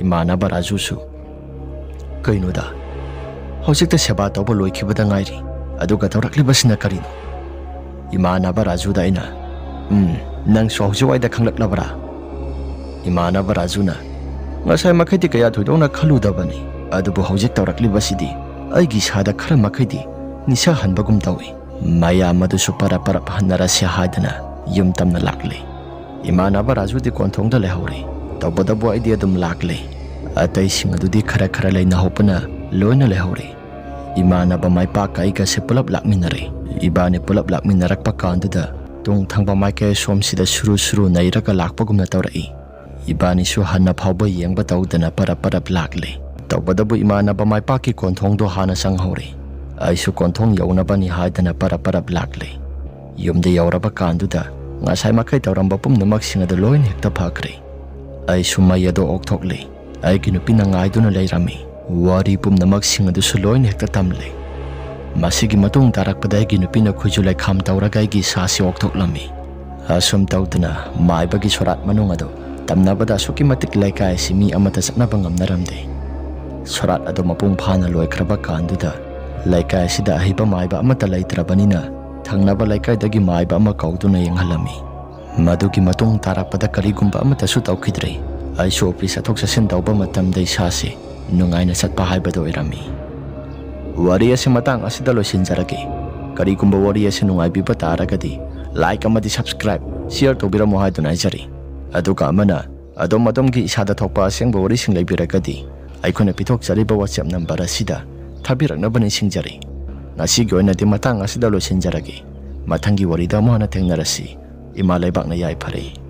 ꯏꯃꯥꯟꯅꯕ ꯔꯥꯖꯨꯁꯨ, "ꯀꯩꯅꯣꯗ?" ꯍꯧꯖꯤꯛꯇ ꯁꯦꯕꯥ ꯇꯧꯕ ꯂꯣꯏꯈꯤꯕꯗ ꯉꯥꯏꯔꯤ꯫ ꯑꯗꯨꯒ ꯇꯧꯔꯛꯂꯤꯕꯁꯤꯅ ꯀꯔꯤꯅꯣ? ꯏꯃꯥꯟꯅꯕ ꯔꯥꯖꯨꯗ ꯑꯩꯅ, "ꯎꯝ, ꯅꯪꯁꯨ ꯍꯧꯖꯤꯛꯋꯥꯏꯗ ꯈꯪꯂꯛꯂꯕ꯭ꯔꯥ?" ꯏꯃꯥꯟꯅꯕ ꯔꯥꯖꯨꯅ, "ꯉꯁꯥꯏ ꯃꯈꯩꯗꯤ ꯀꯌꯥ ꯊꯣꯏꯗꯣꯛꯅ ꯈꯜꯂꯨꯗꯕꯅꯤ, ꯑꯗꯨꯕꯨ ꯍꯧꯖꯤꯛ ꯇꯧꯔꯛꯂꯤꯕꯁꯤꯗꯤ ꯑꯩꯒꯤ ꯏꯁꯥꯗ ꯈꯔ ꯃꯈꯩꯗꯤ ꯅꯤꯁꯥ ꯍꯟꯕꯒꯨꯝ ꯇꯧꯏ꯫" ꯃꯌꯥꯝ ꯑꯗꯨꯁꯨ ꯄꯔꯞ ꯄꯔꯞ ꯍꯟꯅꯔꯁꯦ ꯍꯥꯏꯗꯅ ꯌꯨꯝ ꯇꯝꯅ ꯂꯥꯛꯂꯦ꯫ ꯏꯃꯥꯟꯅꯕ ꯔꯥꯖꯨꯗꯤ ꯀꯣꯟꯊꯣꯡꯗ ꯂꯩꯍꯧꯔꯦ꯫ ꯇꯧꯕꯇꯕꯨ ꯑꯩꯗꯤ ꯑꯗꯨꯝ ꯂꯥꯛꯂꯦ꯫ ꯑꯇꯩꯁꯤꯡ ꯑꯗꯨꯗꯤ ꯈꯔ ꯈꯔ ꯂꯩꯅꯍꯧꯕꯅ ꯂꯣꯏꯅ ꯂꯩꯍꯧꯔꯦ꯫ ꯏꯃꯥꯟꯅꯕ ꯃꯥꯏꯄꯥꯛꯀ ꯑꯩꯒꯁꯦ ꯄꯨꯂꯞ ꯂꯥꯛꯃꯤꯟꯅꯔꯦ꯫ ꯏꯕꯥꯅꯤ ꯄꯨꯂꯞ ꯂꯥꯛꯃꯤꯟꯅꯔꯛꯄ ꯀꯥꯟꯗꯨꯗ ꯇꯨꯡ ꯊꯪꯕ ꯃꯥꯏꯀꯩ ꯑꯁꯣꯝꯁꯤꯗ ꯁꯨꯔꯨ ꯁꯨꯔꯨ ꯅꯩꯔꯒ ꯂꯥꯛꯄꯒꯨꯝꯅ ꯇꯧꯔꯛꯏ꯫ ꯏꯕꯥꯅꯤꯁꯨ ꯍꯟꯅ ꯐꯥꯎꯕ ꯌꯦꯡꯕ ꯇꯧꯗꯅ ꯄꯔꯞ ꯄꯔꯞ ꯂꯥꯛꯂꯦ꯫ ꯇꯧꯕꯇꯕꯨ ꯏꯃꯥꯟꯅꯕ ꯃꯥꯏꯄꯥꯛꯀꯤ ꯀꯣꯟꯊꯣꯡꯗꯣ ꯍꯥꯟꯅ ꯆꯪꯍꯧꯔꯦ꯫ ꯑꯩꯁꯨ ꯀꯣꯟꯊꯣꯡ ꯌꯧꯅꯕꯅꯤ ꯍꯥꯏꯗꯅ ꯄꯔꯞ ꯄꯔꯞ ꯂꯥꯛꯂꯦ꯫ ꯌꯨꯝꯗ ꯌꯧꯔꯕ ꯀꯥꯟꯗꯨꯗ ꯉꯁꯥꯏ ꯃꯈꯩ ꯇꯧꯔꯝꯕ ꯄꯨꯝꯅꯃꯛꯁꯤꯡ ꯑꯗꯨ ꯂꯣꯏꯅ ꯍꯦꯛꯇ ꯐꯈ꯭ꯔꯦ꯫ ꯑꯩꯁꯨ ꯃꯩ ꯑꯗꯨ ꯑꯣꯛꯊꯣꯛꯂꯦ꯫ ꯑꯩꯒꯤ ꯅꯨꯄꯤꯅ ꯉꯥꯏꯗꯨꯅ ꯂꯩꯔꯝꯃꯤ꯫ ꯋꯥꯔꯤ ꯄꯨꯝꯅꯃꯛꯁꯤꯡ ꯑꯗꯨꯁꯨ ꯂꯣꯏꯅ ꯍꯦꯛꯇ ꯇꯝꯂꯦ꯫ ꯃꯁꯤꯒꯤ ꯃꯇꯨꯡ ꯇꯥꯔꯛꯄꯗ ꯑꯩꯒꯤ ꯅꯨꯄꯤꯅ ꯈꯨꯖꯨ ꯂꯩꯈꯥꯝ ꯇꯧꯔꯒ ꯑꯩꯒꯤ ꯏꯁꯥꯁꯤ ꯑꯣꯛꯊꯣꯛꯂꯝꯃꯤ꯫ ꯑꯁꯨꯝ ꯇꯧꯗꯅ ꯃꯥꯏꯕꯒꯤ ꯁꯣꯔꯥꯠ ꯃꯅꯨꯡ ꯑꯗꯨ ꯇꯝꯅꯕꯗ ꯑꯁꯨꯛꯀꯤ ꯃꯇꯤꯛ ꯂꯩꯀꯥꯏ ꯑꯁꯤ ꯃꯤ ꯑꯃꯠꯇ ꯆꯠꯅꯕ ꯉꯝꯅꯔꯝꯗꯦ꯫ ꯁꯣꯔꯥꯠ ꯑꯗꯨ ꯃꯄꯨꯡ ꯐꯥꯅ ꯂꯣꯏꯈ꯭ꯔꯕ ꯀꯥꯟꯗꯨꯗ ꯂꯩꯀꯥꯏ ꯑꯁꯤꯗ ꯑꯍꯩꯕ ꯃꯥꯏꯕ ꯑꯃꯠꯇ ꯂꯩꯇ꯭ꯔꯕꯅꯤꯅ ꯊꯪꯅꯕ ꯂꯩꯀꯥꯏꯗꯒꯤ ꯃꯥꯏꯕ ꯑꯃ ꯀꯧꯗꯨꯅ ꯌꯦꯡꯍꯜꯂꯝꯃꯤ꯫ ꯃꯗꯨꯒꯤ ꯃꯇꯨꯡ ꯇꯥꯔꯛꯄꯗ ꯀꯔꯤꯒꯨꯝꯕ ꯑꯃꯠꯇꯁꯨ ꯇꯧꯈꯤꯗ꯭ꯔꯦ꯫ ꯑꯩꯁꯨ ꯑꯣꯐꯤꯁ ꯆꯠꯊꯣꯛ ꯆꯠꯁꯤꯟ ꯇꯧꯕ ꯃꯇꯝꯗ ꯏꯁꯥꯁꯦ ꯅꯨꯡꯉꯥꯏꯅ ꯆꯠꯄ ꯍꯥꯏꯕꯗꯨ ꯑꯣꯏꯔꯝꯃꯤ꯫ ꯋꯥꯔꯤ ꯑꯁꯤ ꯃꯇꯥꯡ ꯑꯁꯤꯗ ꯂꯣꯏꯁꯤꯟꯖꯔꯒꯦ꯫ ꯀꯔꯤꯒꯨꯝꯕ ꯋꯥꯔꯤ ꯑꯁꯤ ꯅꯨꯡꯉꯥꯏꯕꯤꯕ ꯇꯥꯔꯒꯗꯤ like ꯑꯃꯗꯤ subscribe, share ꯇꯧꯕꯤꯔꯝꯃꯨ ꯍꯥꯏꯗꯨꯅ ꯍꯥꯏꯖꯔꯤ꯫ ꯑꯗꯨꯒ ꯑꯃꯅ ꯑꯗꯣꯝ ꯑꯗꯣꯝꯒꯤ ꯏꯁꯥꯗ ꯊꯣꯛꯄ ꯑꯁꯦꯡꯕ ꯋꯥꯔꯤꯁꯤꯡ ꯂꯩꯕꯤꯔꯒꯗꯤ ꯑꯩꯈꯣꯏꯅ ꯄꯤꯊꯣꯛꯆꯔꯤꯕ WhatsApp number ꯑꯁꯤꯗ ꯊꯥꯕꯤꯔꯛꯅꯕ ꯅꯤꯡꯁꯤꯡꯖꯔꯤ꯫ ꯉꯁꯤꯒꯤ ꯑꯣꯏꯅꯗꯤ ꯃꯇꯥꯡ ꯑꯁꯤꯗ ꯂꯣꯏꯁꯤꯟꯖꯔꯒꯦ꯫ ꯃꯊꯪꯒꯤ ꯋꯥꯔꯤꯗ ꯑꯃꯨꯛ ꯍꯟꯅ ꯊꯦꯡꯅꯔꯁꯤ꯫ ꯏꯃꯥ ꯂꯩꯕꯥꯛꯅ ꯌꯥꯏꯐꯔꯦ꯫